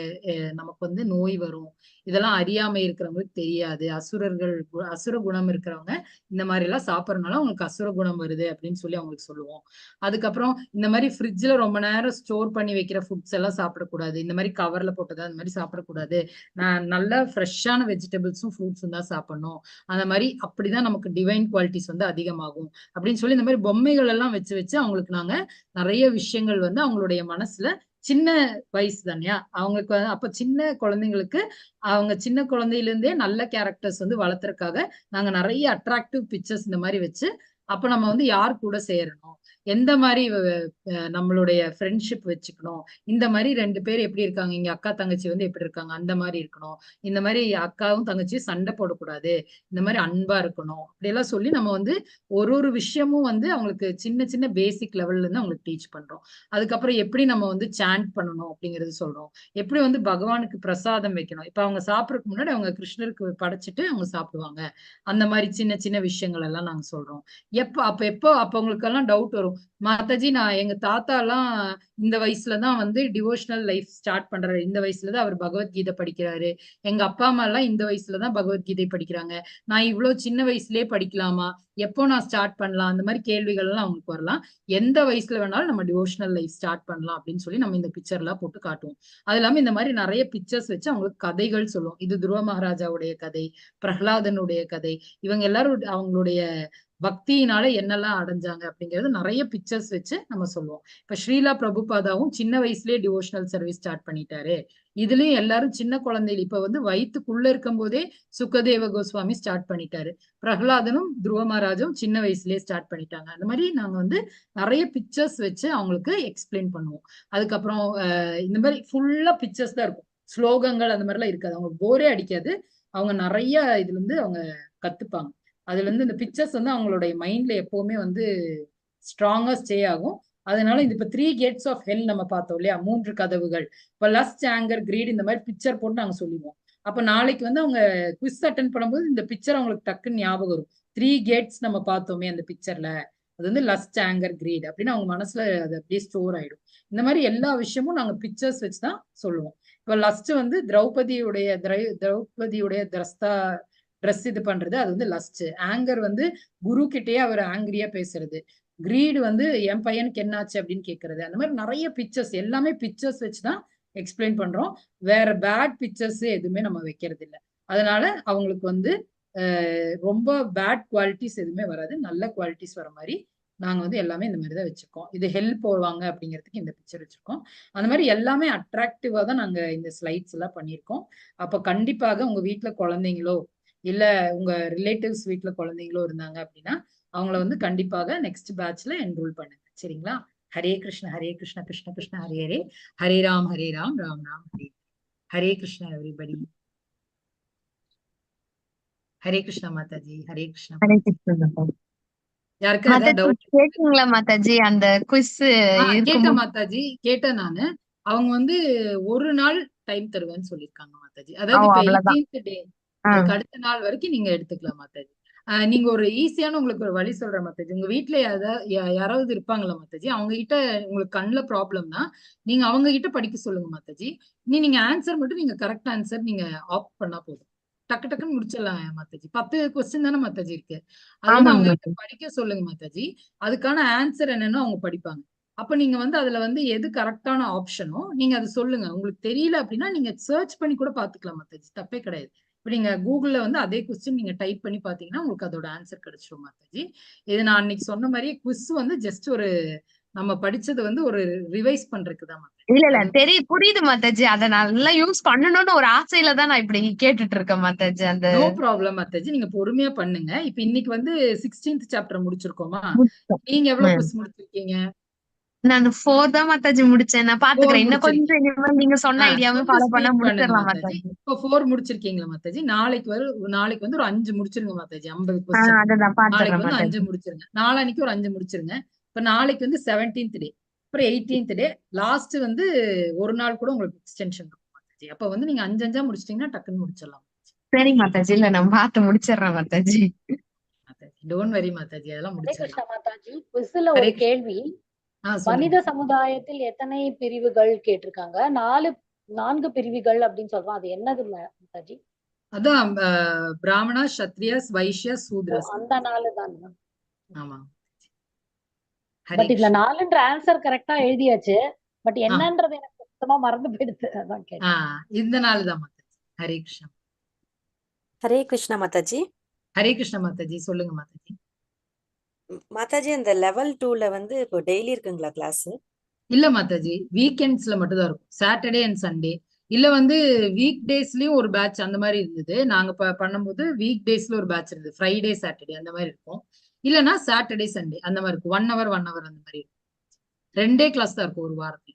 நமக்கு வந்து நோய் வரும், இதெல்லாம் அறியாமை இருக்கிறவங்களுக்கு தெரியாது. அசுரர்கள் அசுர குணம் இருக்கிறவங்க இந்த மாதிரி எல்லாம் சாப்பிடறதுனால அவங்களுக்கு அசுர குணம் வருது அப்படின்னு சொல்லி அவங்களுக்கு சொல்லுவோம். அதுக்கப்புறம் இந்த மாதிரி ஃப்ரிட்ஜ்ல ரொம்ப நேரம் ஸ்டோர் பண்ணி வைக்கிற ஃபுட்ஸ் எல்லாம் சாப்பிடக்கூடாது, இந்த மாதிரி கவர்ல போட்டதா அந்த மாதிரி சாப்பிடக்கூடாது, நான் நல்ல ஃப்ரெஷ்ஷான வெஜிடபிள்ஸும் ஃப்ரூட்ஸும் தான் சாப்பிடணும், அந்த மாதிரி அப்படிதான் நமக்கு டிவைன் குவாலிட்டிஸ் வந்து அதிகமாகும் அப்படின்னு சொல்லி இந்த மாதிரி பொம்மைகள் எல்லாம் வச்சு வச்சு அவங்களுக்கு நாங்க நிறைய விஷயங்கள் வந்து அவங்களுடைய மனசுல சின்ன வயசு தானே அவங்களுக்கு, அப்ப சின்ன குழந்தைங்களுக்கு அவங்க சின்ன குழந்தையில இருந்தே நல்ல கேரக்டர்ஸ் வந்து வளர்த்துறதுக்காக நாங்க நிறைய அட்ராக்டிவ் பிக்சர்ஸ் இந்த மாதிரி வச்சு அப்ப நம்ம வந்து யார் கூட சேரணும், எந்த மாதிரி நம்மளுடைய ஃப்ரெண்ட்ஷிப் வச்சுக்கணும், இந்த மாதிரி 2 பேர் எப்படி இருக்காங்க, இங்க அக்கா தங்கச்சி வந்து எப்படி இருக்காங்க அந்த மாதிரி இருக்கணும், இந்த மாதிரி அக்காவும் தங்கச்சியும் சண்டை போடக்கூடாது, இந்த மாதிரி அன்பா இருக்கணும், அப்படியெல்லாம் சொல்லி நம்ம வந்து ஒரு ஒரு விஷயமும் வந்து அவங்களுக்கு சின்ன சின்ன பேசிக் லெவல்ல இருந்து அவங்களுக்கு டீச் பண்றோம். அதுக்கப்புறம் எப்படி நம்ம வந்து சாண்ட் பண்ணணும் அப்படிங்கிறது சொல்றோம், எப்படி வந்து பகவானுக்கு பிரசாதம் வைக்கணும், இப்ப அவங்க சாப்பிடறதுக்கு முன்னாடி அவங்க கிருஷ்ணருக்கு படைச்சிட்டு அவங்க சாப்பிடுவாங்க, அந்த மாதிரி சின்ன சின்ன விஷயங்கள் எல்லாம் நாங்க சொல்றோம். எப்ப அப்ப எப்போ அப்ப அவங்களுக்கெல்லாம் டவுட் வரும், மாதாஜி நான் எங்க தாத்தா எல்லாம் இந்த வயசுலதான் வந்து டிவோஷனல் லைஃப் ஸ்டார்ட் பண்றாரு, இந்த வயசுலதான் அவர் பகவத்கீதை படிக்கிறாரு, எங்க அப்பா அம்மா எல்லாம் இந்த வயசுலதான் பகவத்கீதை படிக்கிறாங்க, நான் இவ்வளவு சின்ன வயசுலயே படிக்கலாமா, எப்போ நான் ஸ்டார்ட் பண்ணலாம், அந்த மாதிரி கேள்விகள் எல்லாம் அவங்களுக்கு வரலாம். எந்த வயசுல வேணாலும் நம்ம டிவோஷனல் லைஃப் ஸ்டார்ட் பண்ணலாம் அப்படின்னு சொல்லி நம்ம இந்த பிக்சர் எல்லாம் போட்டு காட்டுவோம். அது இல்லாம இந்த மாதிரி நிறைய பிக்சர்ஸ் வச்சு அவங்களுக்கு கதைகள் சொல்லுவோம். இது துருவ மகாராஜாவுடைய கதை, பிரகலாதனுடைய கதை, இவங்க எல்லாரும் அவங்களுடைய பக்தியினால என்னெல்லாம் அடைஞ்சாங்க அப்படிங்கிறது நிறைய பிக்சர்ஸ் வச்சு நம்ம சொல்லுவோம். இப்ப ஸ்ரீலா பிரபுபாதாவும் சின்ன வயசுலயே டிவோஷனல் சர்வீஸ் ஸ்டார்ட் பண்ணிட்டாரு. இதுலயும் எல்லாரும் சின்ன குழந்தைகள் இப்ப வந்து வயிற்றுக்குள்ள இருக்கும் போதே சுகதேவ கோஸ்வாமி ஸ்டார்ட் பண்ணிட்டாரு, பிரகலாதனும் துருவ மகாராஜும் சின்ன வயசுலயே ஸ்டார்ட் பண்ணிட்டாங்க. அந்த மாதிரி நாங்க வந்து நிறைய பிக்சர்ஸ் வச்சு அவங்களுக்கு எக்ஸ்பிளைன் பண்ணுவோம். அதுக்கப்புறம் இந்த மாதிரி ஃபுல்லா பிக்சர்ஸ் தான் இருக்கும், ஸ்லோகங்கள் அந்த மாதிரிலாம் இருக்காது, அவங்க போரே அடிக்காது, அவங்க நிறைய இதுல இருந்து அவங்க கத்துப்பாங்க. அதுல இருந்து இந்த பிக்சர்ஸ் வந்து அவங்களுடைய மைண்ட்ல எப்பவுமே வந்து ஸ்ட்ராங்கா ஸ்டே ஆகும். அதனால இது இப்ப 3 கேட்ஸ் ஆஃப் ஹெல் நம்ம பார்த்தோம் இல்லையா, 3 கதவுகள். இப்ப லஸ்ட், ஆங்கர், கிரீட் இந்த மாதிரி பிக்சர் போட்டு நாங்க சொல்லிடுவோம். அப்ப நாளைக்கு வந்து அவங்க குவிஸ் அட்டன் பண்ணும்போது இந்த பிக்சர் அவங்களுக்கு டக்குன்னு ஞாபகம் வரும். 3 கேட்ஸ் நம்ம பார்த்தோமே அந்த பிக்சர்ல, அது வந்து லஸ்ட், ஆங்கர், கிரீட் அப்படின்னு அவங்க மனசுல அது அப்படியே ஸ்டோர் ஆயிடும். இந்த மாதிரி எல்லா விஷயமும் நாங்க பிக்சர்ஸ் வச்சுதான் சொல்லுவோம். இப்ப லஸ்ட் வந்து திரௌபதியுடைய ட்ரெஸ் இது பண்றது, அது வந்து லஸ்ட். ஆங்கர் வந்து குரு கிட்டேயே அவர் ஆங்கிரியா பேசுறது. கிரீடு வந்து என் பையனுக்கு என்னாச்சு அப்படின்னு கேட்கறது. அந்த மாதிரி நிறைய பிக்சர்ஸ், எல்லாமே பிக்சர்ஸ் வச்சுதான் எக்ஸ்பிளைன் பண்றோம். வேற பேட் பிக்சர்ஸ் எதுவுமே நம்ம வைக்கிறது இல்லை. அதனால அவங்களுக்கு வந்து ரொம்ப பேட் குவாலிட்டிஸ் எதுவுமே வராது. நல்ல குவாலிட்டிஸ் வர மாதிரி நாங்க வந்து எல்லாமே இந்த மாதிரி தான் வச்சிருக்கோம். இது ஹெல்ப் போவாங்க அப்படிங்கிறதுக்கு இந்த பிக்சர் வச்சிருக்கோம். அந்த மாதிரி எல்லாமே அட்ராக்டிவா தான் நாங்க இந்த ஸ்லைட்ஸ் எல்லாம் பண்ணியிருக்கோம். அப்போ கண்டிப்பாக உங்க வீட்டுல குழந்தைங்களோ இல்ல உங்க ரிலேட்டிவ்ஸ் வீட்டுல குழந்தைங்களோ இருந்தாங்க அப்படின்னா அவங்கள வந்து கண்டிப்பாக நெக்ஸ்ட் பேட்ச்ல என்ரோல் பண்ணுங்க. சரிங்களா? ஹரே கிருஷ்ண ஹரே கிருஷ்ண கிருஷ்ண கிருஷ்ண ஹரே ஹரே, ஹரே ராம் ஹரே ராம் ராம் ராம் ஹரே. ஹரே கிருஷ்ணா எவ்ரிபடி. ஹரே கிருஷ்ணா மாதாஜி. ஹரே கிருஷ்ணா. ஹரே கிருஷ்ணா மாதாஜி. யாருக்கா ஏதாவது மாதாஜி டவுட்? கேட்டீங்களா மாதாஜி அந்த குவிஸ்? கேட்டேன் மாதாஜி, கேட்டேன் நானு. அவங்க வந்து ஒரு நாள் டைம் தருவேன்னு சொல்லிருக்காங்க மாதாஜி. அதாவது இப்ப அவ்வளவுதான். 18th டே, அதுக்கு அடுத்த நாள் வரைக்கும் நீங்க எடுத்துக்கலாம் மாதாஜி. நீங்க ஒரு ஈஸியான உங்களுக்கு ஒரு வழி சொல்றேன் மாதாஜி. உங்க வீட்டுல யாராவது இருப்பாங்களா மாதாஜி, அவங்க கிட்ட உங்களுக்கு கண்ணுல ப்ராப்ளம்னா நீங்க அவங்க கிட்ட படிக்க சொல்லுங்க மாதாஜி. நீங்க ஆன்சர் மட்டும் நீங்க கரெக்ட் ஆன்சர் நீங்க ஆப்ட் பண்ணா போதும், டக்கு டக்குன்னு முடிச்சிடலாம் மாதாஜி. 10 கொஸ்டின் தானே மாதாஜி இருக்கு. அது வந்து அவங்க கிட்ட படிக்க சொல்லுங்க மாதாஜி. அதுக்கான ஆன்சர் என்னன்னு அவங்க படிப்பாங்க. அப்ப நீங்க வந்து அதுல வந்து எது கரெக்டான ஆப்ஷனோ நீங்க அதை சொல்லுங்க. உங்களுக்கு தெரியல அப்படின்னா நீங்க சர்ச் பண்ணி கூட பாத்துக்கலாம் மாதாஜி, தப்பே கிடையாது. இப்ப நீங்க கூகுள்ல வந்து அதே கொஸ்டின் நீங்க டைப் பண்ணி பாத்தீங்கன்னா உங்களுக்கு அதோட ஆன்சர் கிடைச்சிரும் மாதாஜி. இது நான் அன்னைக்கு சொன்ன மாதிரியே குவிஸ் வந்து ஜஸ்ட் ஒரு நம்ம படிச்சது வந்து ஒரு ரிவைஸ் பண்றதுக்கு தான் மாதாஜி. இல்ல இல்ல தெரியும், புரியுது மாதாஜி. அதை நல்லா யூஸ் பண்ணணும்னு ஒரு ஆசையில தான் நான் இப்படி கேட்டுட்டு இருக்கேன் மாதாஜி. அந்த நோ ப்ராப்ளம் மாதாஜி, நீங்க பொறுமையா பண்ணுங்க. இப்ப இன்னைக்கு வந்து 16th chapter முடிச்சிருக்கோமா? நீங்க எவ்வளவு குவிஸ் முடிச்சிருக்கீங்க? நான் 4 தான் மாதாஜி முடிச்சேன். நான் பாத்துக்கிறேன். இன்னும் கொஞ்சம் இனிமேல் நீங்க சொன்ன ஐடியாவே ஃபாலோ பண்ண முடிச்சிடலாம் மாதாஜி. இப்போ 4 முடிச்சிருக்கீங்களா மாதாஜி? நாளைக்கு வந்து ஒரு 5 முடிச்சிருங்க மாதாஜி. 50 கொஸ்டின். நாளைக்கு வந்து 5 முடிச்சிருங்க. நாளைக்கு ஒரு 5 முடிச்சிருங்க. இப்ப நாளைக்கு வந்து 17th டே, அப்புறம் 18th டே, லாஸ்ட் வந்து ஒரு நாள் கூட உங்களுக்கு எக்ஸ்டென்ஷன் இருக்கும் மாதாஜி. அப்ப வந்து நீங்க 5 5 முடிச்சிட்டீங்கன்னா டக்குன்னு முடிச்சிடலாம். சரி மாதாஜி, இல்ல நான் பார்த்து முடிச்சிடுறேன் மாதாஜி. Don't worry Mataji, அதெல்லாம் முடிச்சிடலாம். மாதாஜி, குவிஸ்ல ஒரு கேள்வி, மனித சமுதாயத்தில் எத்தனை பிரிவுகள் கேட்டிருக்காங்க? 4 பிரிவுகள் அப்படின்னு சொல்றோம், அது என்னது மாதாஜி? அதான் பிராமணா, சத்ரியாஸ், வைஷ்யாஸ், சூத்ராஸ், அந்த 4 தான். ஆமா. பட் இதுல 4ன்ற ஆன்சர் கரெக்டா எழுதியாச்சு. பட் என்னன்றது எனக்கு சுத்தமா மறந்து போயிடுது, அதான் கேட்டேன். இந்த 4 தான் மாதாஜி. ஹரே கிருஷ்ணா. ஹரே கிருஷ்ணா மாதாஜி. ஹரே கிருஷ்ணா மாதாஜி, சொல்லுங்க மாதாஜி. மாதாஜி, அந்த லெவல் 2ல வந்து இப்போ டெய்லி இருக்குங்களா கிளாஸ்? இல்ல மாதாஜி, வீக்கெண்ட்ஸ்ல மட்டும் தான் இருக்கும். Saturday and Sunday. இல்ல வந்து வீக் டேஸ்லயும் ஒரு பேட்ச் அந்த மாதிரி இருந்தது. நாங்க பண்ணும்போது வீக் டேஸ்ல ஒரு பேட்ச் இருந்தது. ஃப்ரைடே சாட்டர்டே அந்த மாதிரி இருக்கும். இல்லைன்னா சாட்டர்டே சண்டே அந்த மாதிரி இருக்கும். 1 hour 1 hour அந்த மாதிரி இருக்கும். 2 கிளாஸ் தான் இருக்கும் ஒரு வாரத்துல.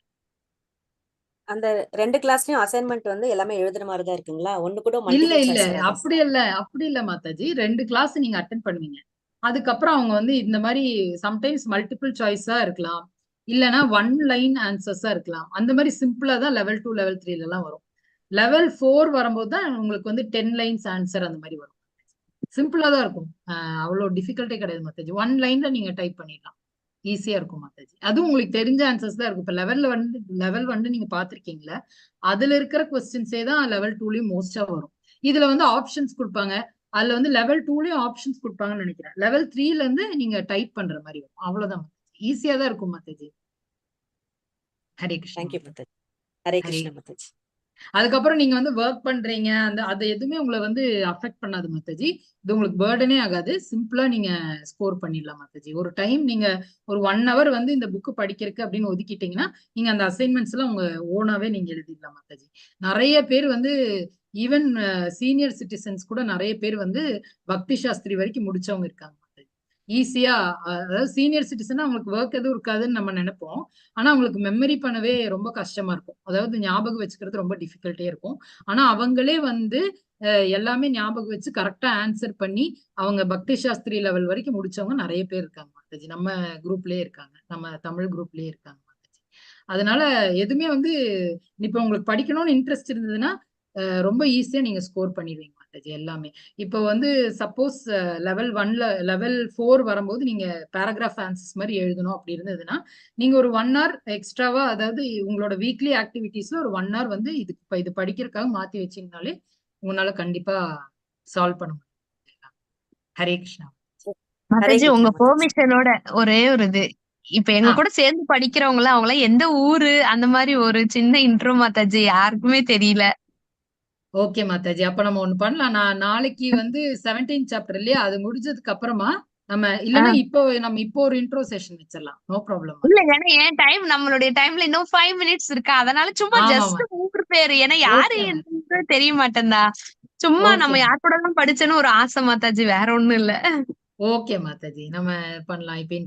அந்த 2 கிளாஸ்லயும் அசைன்மெண்ட் வந்து எல்லாமே எழுதுற மாதிரி தான் இருக்குங்களா? ஒண்ணு கூட இல்ல இல்ல அப்படி இல்ல, அப்படி இல்ல மாதாஜி. 2 கிளாஸ் நீங்க அட்டென்ட் பண்ணுவீங்க. அதுக்கப்புறம் அவங்க வந்து இந்த மாதிரி சம்டைம்ஸ் மல்டிபிள் சாய்ஸா இருக்கலாம், இல்லைன்னா 1 லைன் ஆன்சர்ஸா இருக்கலாம். அந்த மாதிரி சிம்பிளா தான் லெவல் 2 லெவல் 3ல எல்லாம் வரும். லெவல் 4 வரும்போது தான் உங்களுக்கு வந்து 10 லைன்ஸ் ஆன்சர் அந்த மாதிரி வரும். சிம்பிளா தான் இருக்கும், அவ்வளோ டிஃபிகல்ட்டே கிடையாது மாதாஜி. 1 லைன்ல நீங்க டைப் பண்ணிடலாம், ஈஸியா இருக்கும் மாதாஜி. அதுவும் உங்களுக்கு தெரிஞ்ச ஆன்சர்ஸ் தான் இருக்கும். இப்ப லெவல் 1 நீங்க பாத்திருக்கீங்களா, அதுல இருக்கிற கொஸ்டின்ஸே தான் லெவல் 2லயும் மோஸ்டா வரும். இதுல வந்து ஆப்ஷன்ஸ் கொடுப்பாங்க, அதுல வந்து லெவல் 2லயும் ஆப்ஷன்ஸ் கொடுப்பாங்கன்னு நினைக்கிறேன். லெவல் 3ல இருந்து நீங்க டைப் பண்ற மாதிரி வரும். அவ்வளவுதான், ஈஸியா தான் இருக்கும் மாதாஜி. ஹரே கிருஷ்ணா. ஹரே கிருஷ்ணா மாதாஜி. அதுக்கப்புறம் நீங்க வந்து ஒர்க் பண்றீங்க, அந்த அது எதுவுமே உங்களை வந்து அஃபெக்ட் பண்ணாது மாதாஜி. இது உங்களுக்கு பேர்டனே ஆகாது. சிம்பிளா நீங்க ஸ்கோர் பண்ணிடலாம் மாதாஜி. ஒரு டைம் நீங்க ஒரு 1 hour வந்து இந்த புக்கு படிக்கிறதுக்கு அப்படின்னு ஒதுக்கிட்டீங்கன்னா நீங்க அந்த அசைன்மெண்ட்ஸ் எல்லாம் உங்க ஓனாவே நீங்க எழுதிடலாம் மாதாஜி. நிறைய பேர் வந்து ஈவன் சீனியர் சிட்டிசன்ஸ் கூட நிறைய பேர் வந்து பக்தி சாஸ்திரி வரைக்கும் முடிச்சவங்க இருக்காங்க மாதாஜி. ஈஸியா, அதாவது சீனியர் சிட்டிசன் அவங்களுக்கு ஒர்க் எதுவும் இருக்காதுன்னு நம்ம நினைப்போம். ஆனா அவங்களுக்கு மெமரி பண்ணவே ரொம்ப கஷ்டமா இருக்கும். அதாவது ஞாபகம் வச்சுக்கிறது ரொம்ப டிஃபிகல்ட்டே இருக்கும். ஆனா அவங்களே வந்து எல்லாமே ஞாபகம் வச்சு கரெக்டா ஆன்சர் பண்ணி அவங்க பக்தி சாஸ்திரி லெவல் வரைக்கும் முடிச்சவங்க நிறைய பேர் இருக்காங்க மாதாஜி. நம்ம குரூப்லயே இருக்காங்க, நம்ம தமிழ் குரூப்லயே இருக்காங்க மாதாஜி. அதனால எதுவுமே வந்து இப்ப உங்களுக்கு படிக்கணும்னு இன்ட்ரெஸ்ட் இருந்ததுன்னா ரொம்ப ஈஸியா நீங்க ஸ்கோர் பண்ணிடுவீங்க மாதாஜி எல்லாமே. இப்போ வந்து சப்போஸ் லெவல் 1ல லெவல் 4 வரும்போது நீங்க பேராகிராஃப் ஆன்சர்ஸ் மாதிரி எழுதணும் அப்படி இருந்ததுன்னா நீங்க ஒரு 1 hour எக்ஸ்ட்ராவா, அதாவது உங்களோட வீக்லி ஆக்டிவிட்டீஸ்ல ஒரு 1 hour வந்து இதுக்கு இது படிக்கிறதுக்காக மாத்தி வச்சீங்கனாலே உங்களால கண்டிப்பா சால்வ் பண்ண முடியும். ஹரே கிருஷ்ணா. மாதாஜி, உங்க பெர்மிஷனோட ஒரே ஒரு இது, இப்ப எங்க கூட சேர்ந்து படிக்கிறவங்கள அவங்கள எந்த ஊரு அந்த மாதிரி ஒரு சின்ன இன்ட்ரோ மாதாஜி, யாருக்குமே தெரியல. ஓகே மாதாஜி, அப்ப நம்ம ஒண்ணு பண்ணலாம். நான் நாளைக்கு வந்து 17 சாப்டர் இல்லையா, அது முடிஞ்சதுக்கு அப்புறமா நம்ம இல்லன்னா இப்போ நம்ம இப்போ ஒரு இன்ட்ரோ செஷன் வச்சிடலாம். No problem. இல்ல, ஏன்னா என் டைம் நம்மளுடைய டைம்ல இன்னும் 5 மினிட்ஸ் இருக்கா, அதனால சும்மா ஜஸ்ட் 3 பேரு, ஏன்னா யாரு என்னன்னு தெரிய மாட்டேன்டா. சும்மா நம்ம யார் கூட எல்லாம் படிச்சேன்னு ஒரு ஆசை மாதாஜி, வேற ஒண்ணும் இல்ல. ஓகே மாதாஜி, நம்ம பண்ணலாம் இப்ப.